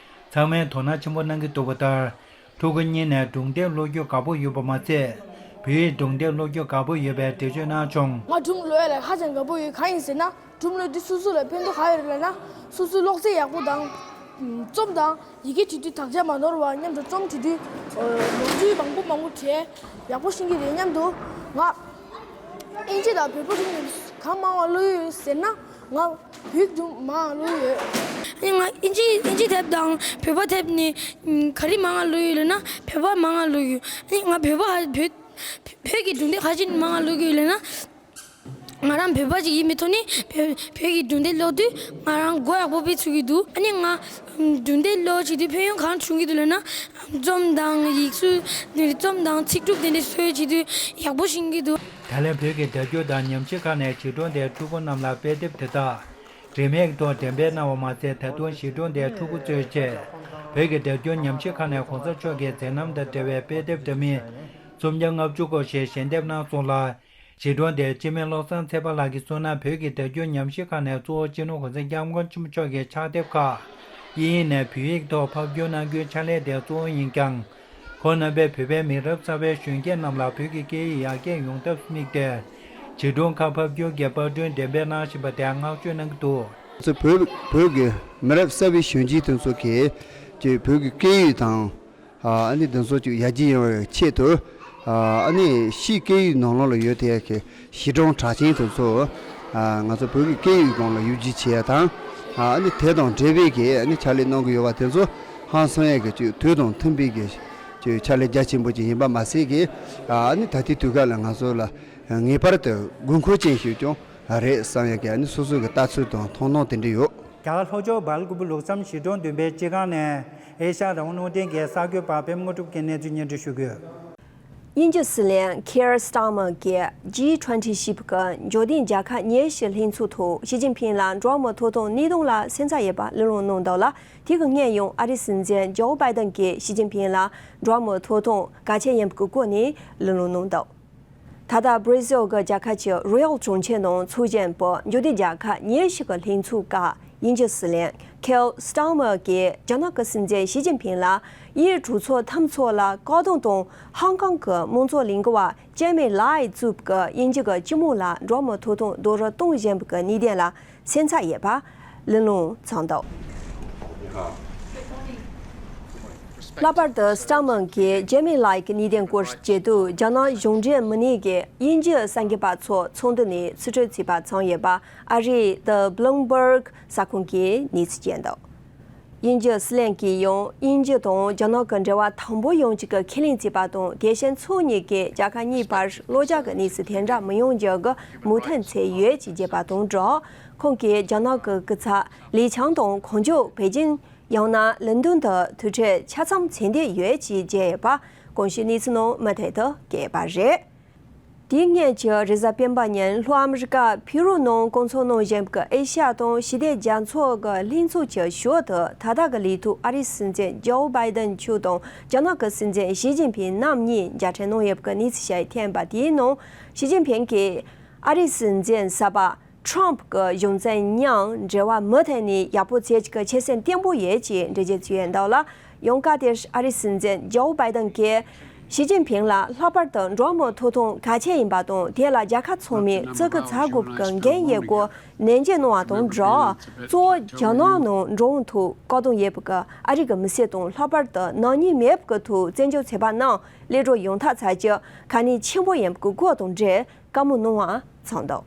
ཚང་མས་དོ་སྣང་ཆེན་པོ་གནང་གི་འདུག་པ་ལྟར། ཕྲུ་གུ་གཉིས་ནས་སྒྲུང་དེབ་ཀློག་རྒྱུ་དགའ་པོ་ཡོད་པ་མ་ཟད། བོད་ཡིག་སྒྲུང་དེབ་ཀློག་རྒྱུ་དགའ་པོ་ཡོད་པའི་འགྲེལ་བརྗོད་གནང་བྱུང་། ང་སྒྲུང་ཀློག་ཡ་ལ་ཧ་ཅང་དགའ་པོ་ཡོད། གང་ཡིན་ཟེར་ན། སྒྲུང་ཀློག་དུས་སོ་སོ་ལ་ཕན་ཐོགས་ག་ཡོད་རེད་ལབ་ན། སོ་སོའི་ཀློག་རྩལ་ཡག་པོ་དང་། རྩོམ་དང་ཡི་གེ་བྲིས་དུས་དག་ཆ་མ་ནོར་བ་མཉམ་དུ་རྩོམ་བྲིས་དུས། ལོ་རྒྱུས་མང་པོ་མང་པོ་བྲིས། ཡག་པོ་ཤེས་ཀྱི་རེད། མཉམ་དུ་ང་ཨིན་ཇི་དང་བོད་པ་རིག་གནས་གང་མང་བ་ཀློག་ཡོད་ཟེར་ན། ང་བོད་ཀྱི་སྒྲུང་མང་ཀློག་ཡོད། ཨ་ནི་ང་ཨིན་ཇི་ཨིན་ཇི་དེབ་དང་བོད་པ་དེབ་ནི་ག་རེ་མང་ང་ཀློག་ཡོད་ལབ་ན། བོད་པ་མང་ང་ཀློག་ཡོད། ཨ་ནི་ང་བོད་པ་ཧ་བོད་བོད་ཀྱི་སྒྲུང་དེབ་ཧ་ཅང་མང་ང་ཀློག་ཡོད་ལབ་ན། ང་རང་བོད་པ་ཅིག་ཡིན་པའི་ཐོག་ནས་བོད་བོད་ཀྱི་སྒྲུང་དེབ་ཀློག་དུས་ང་རང་མགོ་ཡག་པོ་དཔེ་ཚོད་ཀྱི་འདུག་ཨ་ནི་ང་སྒྲུང་དེབ་ཀློག་བྱེད་དུས་ཕན་ཡོན་གང་བྱུང་གི་འདུག་ལབ་ན། རྩོམ་དང་ཡིག་གཟུགས་དེ་རྩོམ་དང་ཚིག་གྲུབ་དེ་འདྲ་བཟོ་བྱེད་དུས་ཡག་པོ་ཤེས་ཀྱི་འདུག་ད་ལན་བོད་ཀྱི་སྒྲ་སྒྱུར་དང་ཉམས་ཞིབ་ཁང་ནས་བྱིས་སྒྲུང་དེ་ཕྲུ་གུ་རྣམས་ལ་དཔེ་དེབ་དེ་དག་རིན་མེད་ཐོག་འགྲེམས་སྤེལ་གནང་བ་མ་ཟད། ད་དུང་བྱིས་སྒྲུང་དེ་ཕྲུ་གུ་གཙོའི་ཆེད་བོད་ཀྱི་སྒྲ་སྒྱུར་ཉམས་ཞིབ་ཁང་ནས་གོང་ས་མཆོག་གི་མཛད་རྣམ་དང་འབྲེལ་བའི་དཔེ་དེབ་འདྲ་མིན་སུམ་བརྒྱ་ལྔ་བཅུ་སྐོར་ཞིག་ཞལ་འདེབས་གནང་སོང་ལ། བྱིས་སྒྲུང་དེ་སྤྱི་མི་བློ་བཟང་ཚེ་དཔག་ལགས་ཀྱིས་གསུངས་ན། བོད་ཀྱི་སྒྲ་སྒྱུར་ཉམས་ཞིབ་ཁང་ནས་གཙོ་བོ་སྤྱི་ནོར་༸གོང་ས་༸སྐྱབས་མགོན་ཆེན་པོ་མཆོག་གི་ཕྱག་དེབ་ཁག་དབྱིན་ཡིག་ནས་བོད་ཡིག་ཐོག་ཕབ་བསྒྱུར་གནང་རྒྱུའི་ཕྱག་ལས་དེ་གཙོ་བོ་ཡིན་ཀྱང་། ཁོང་རྣམ་པས་བོད་པའི་མི་རབས་གསར་པའི་གཞོན་སྐྱེས་རྣམས་ལ་བོད་ཀྱི་སྐད་ཡིག་ཡར་རྒྱས་ཡོང་ཐབས་དམིགས་ཏེ། བྱིས་སྒྲུང་ཁག་ཕབ་བསྒྱུར་གྱི་པར་སྐྲུན་འགྲེམས་སྤེལ་གནང་བཞིན་པ་དེར་བསྔགས་བརྗོད་གནང་གི་འདུག་ང་ཚོ་བོད་བོད་ཀྱི་མི་རབས་གསར་པའི་གཞོན་སྐྱེས་དེ་ཚོ་གིས་ཀྱི་བོད་ཀྱི་སྐད་ཡིག་དང་། ཨ་ནི་འདི་ཚོ་ཅིག་ཡར་རྒྱས་ཡོང་བའི་ཆེད་དུ། ཨ་ནི་ཕྱིའི་སྐད་ཡིག་ནང་ལོགས་ལ་ཡོད་དེ་ཡ་གི་གཞིས་གྲོང་གྲགས་ཅན་དེ་ཚོ། ང་ཚོ་བོད་ཀྱི་སྐད་ཡིག་སྒང་ལ་ཡར་རྒྱས་བྱེད་ཡ་དང་། ཨ་ནི་དེ་དང་འབྲེལ་བའི་གི་ཨ་ནི་ཕྱག་ལས་གནང་གི་ཡོད་པ་དེ་ཚོ་ཧང་སང་ཡ་གི་ཅིག་དུས་དང་མཐུན་པའི་གི་ཅིག་ཕྱག་ལས་རྒྱ་ཆེན་པོ་ཅིག་ཡིན་པ་མ་ཟད་གི། ཨ་ནི་ད་ལྟའི་དུས་སྐབས་ལ་ང་ཚོ་ལ་ངེས་པར་དུ་དགོས་མཁོ་ཅན་ཞིག་ཀྱང་རེད་བསམ་ཡ་གི་ཨ་ནི་སོ་སོ་གི་ལྟ་ཚུལ་དང་མཐོང་སྣང་དེ་འདྲ་ཡོད། རྒྱ་གར་ལྷོ་ཕྱོགས་སྦེལ་ཀོབ་ལུགས་བསམ་གཞིས་གྲོང་བདུན་པའི་སྤྱི་ཁང་ནས་ཨེ་ཤ་ཡ་རང་དབང་རླུང་འཕྲིན་གྱི་གསར་འགོད་པ་པད་མ་དངོས་གྲུབ་ཀྱིས་གནས་ཚུལ་སྙན་སྒྲོན་ཞུ་གི་ཡོད། དབྱིན་ཇི་སྲིད་བློན་ཁེར་སྟར་མར་གྱིས་ཇི་ཊུ་ཝེན་ཊི་ཞེས་པའི་འབྱོར་ལྡན་རྒྱལ་ཁབ་ཉེར་བཞི་ལྷན་ཚོགས་ཐོག་ཞི་ཅིན་ཕིང་ལ་འགྲོ་བ་མིའི་ཐོབ་ཐང་གནས་སྟངས་ལ་སེམས་འཚབ་ཡོད་པ་གླེང་སློང་གནང་འདུག་ལ། དེ་གི་སྔོན་ཡང་ཨ་རིའི་སྲིད་འཛིན་ཇོ་བྷའི་ཏན་གྱིས་ཞི་ཅིན་ཕིང་ལ་འགྲོ་བ་མིའི་ཐོབ་ཐང་གལ་ཆེ་ཡིན་པའི་སྐོར་ནས་གླེང་སློང་གནང་འདུག་ད་ལྟ་སྦྲ་ཟིལ་གྱི་རྒྱལ་ཁབ་ཀྱི་རི་ཡོ་གྲོང་ཁྱེར་ནང་འཚོགས་བཞིན་པའི་འབྱོར་ལྡན་རྒྱལ་ཁབ་ཉེར་བཞི་གི་ལྷན་ཚོགས་སྐབས། དབྱིན་ཇི་སྲིད་བློན་ཁེར་སྟར་མར་གྱིས་རྒྱ་ནག་གི་སྲིད་འཛིན་ཞི་ཅིན་ཕིང་ལ་དབྱིན་ཡུལ་གྲོས་ཚོགས་འཐབ་ཕྱོགས་ལ་བཀག་སྡོམ་དང་། ཧང་ཀོང་གི་མང་གཙོ་ལས་འགུལ་བ་ཇེ་མི་ལའི་གཙོས་པའི་དབྱིན་ཇི་གི་སྤྱི་དམངས་ལ་འགྲོ་བ་མིའི་ཐོབ་ཐང་རྡོག་རོལ་གཏོང་བཞིན་པའི་གནད་དོན་ལ་སེམས་འཚབ་ཡོད་པ་གླེང་སློང་བྱུང་འདུག་ལྷག་པར་དུ་སྟར་མར་གྱིས་ཇེ་མི་ལའི་གི་གནད་དོན་སྐོར་བརྗོད་དུས། རྒྱ་ནག་གཞུང་འབྲེལ་མིན་པའི་དབྱིན་ཇི་གསར་འགོད་པ་ཚོ་ཚོགས་འདུ་ནས་ཚུར་འབྲེལ་བྱས་པ་བྱུང་ཡོད་པ་ཨ་རིའི་The Bloomberg གསར་ཁང་གིས་གནས་ཚུལ་བསྐྱལ་འདུག་དབྱིན་ཇི་སྲིད་བློན་གྱིས་ཡང་དབྱིན་ཇི་དང་རྒྱ་ནག་གི་འབྲེལ་བ་དམ་པོ་ཡོང་རྒྱུ་གི་ཁས་ལེན་བྱས་པ་དང་། དེ་བཞིན་ཕྱོགས་གཉིས་ཀས་རྒྱལ་ཁབ་གཉིས་བར་གློ་བྱད་ཀྱི་གནས་ཚུལ་དེ་འདྲ་མི་ཡོང་རྒྱུ་གི་མོས་མཐུན་བྱས་ཡོད་ཅེས་བརྗོད་པ་དང་སྦྲགས། ཁོང་གིས་རྒྱ་ནག་གི་སྐུ་ཚབ་ལི་ཆང་དང་གོང་ཞུས་པེ་ཅིང་ཡང་ན་ལོན་ཌོན་དུ་ཐུག་འཕྲད་ཆ་ཚང་བྱེད་འདོད་ཡོད་ཅེས་བརྗོད་ཡོད་པ་གོང་ཞུས་གནས་ཚུལ་ནང་མུ་མཐུད་དུ་བཀོད་པ་རེད། དེའི་སྔོན་གྱི་རེས་གཟའ་སྤེན་པ་ཉིན་ལྷོ་ཨ་མི་རི་ཀ་ཕི་རུ་ནང་བསྐོང་ཚོགས་གནང་བཞིན་པའི་ཨེ་ཤ་ཡ་དང་ཞི་བདེ་རྒྱ་མཚོ་གི་ལྷན་ཚོགས་ཀྱི་ཞོར་དུ། ད་ལྟ་གི་ལས་ཐོག་ཨ་རིའི་སྲིད་འཛིན་ཇོ་བྷའི་ཏན་མཆོག་དང་རྒྱ་ནག་གི་སྲིད་འཛིན་ཞི་ཅིན་ཕིང་རྣམ་གཉིས་མཇལ་འཕྲད་གནང་ཡོད་པའི་གནས་ཚུལ་ཞིག་ཐོན་པ་དེའི་ནང་ཞི་ཅིན་ཕིང་གིས་ཨ་རིའི་སྲིད་འཛིན་གསར་པ་ཊརམ་ཕི་གི་གཞུང་འཛིན་མཉམ་འབྲེལ་བ་མུ་མཐུད་ནས་ཡག་པོ་བྱེད་རྒྱུ་གི་ཆོད་སེམས་བརྟན་པོ་ཡོད་ཅེས་འགྲེལ་བརྗོད་བྱས་ཡོད་འདུག་ལ། ཡང་སྐབས་དེར་ཨ་རིའི་སྲིད་འཛིན་ཇོ་བྷའི་ཏན་གྱིས་ཞི་ཅིན་ཕིང་ལ་ལྷག་པར་དུ་འགྲོ་བ་མིའི་ཐོབ་ཐང་གལ་ཆེ་ཡིན་པ་དང་། དེ་ལ་རྒྱལ་ཁབ་ཚང་མས་བརྩི་བཀུར་བྱ་དགོས་པའི་འགན་ཡོད་སྐོར་ནན་བརྗོད་གནང་བ་དང་སྦྲགས། གཙོ་བོ་རྒྱ་ནག་ནང་འགྲོ་འོང་ཐོག་བཀག་སྡོམ་ཡོད་པའི་ཨ་རི་གི་མི་སེར་དང་། ལྷག་པར་དུ་ནག་ཉེས་མེད་པའི་ཐོག་བཙན་བྱོལ་ཚོགས་པ་ནང་གློད་གྲོལ་ཡོང་ཐབས་བྱ་རྒྱུ་གལ་གནད་ཆེན་པོ་ཡིན་པའི་སྐོར་དང་འབྲེལ་བཀའ་མོལ་གནང་བ་བྱུང་འདུག་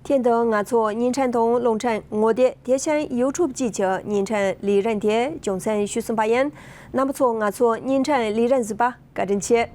དེ་དང་ང་ཚོ་བརྙན་འཕྲིན་དང་རླུང་འཕྲིན་ངོ་དེབ། དེ་བཞིན་ཡུ་ཊུབ་བཅས་ཀྱི་བརྙན་འཕྲིན་ལས་རིམ་དེ་རྒྱང་སྲིང་ཞུས་ཟིན་པ་ཡིན། རྣམ་པ་ཚོ་ང་ཚོའི་བརྙན་འཕྲིན་ལས་རིམ་གཟིགས་པར་བཀའ་དྲིན་ཆེ།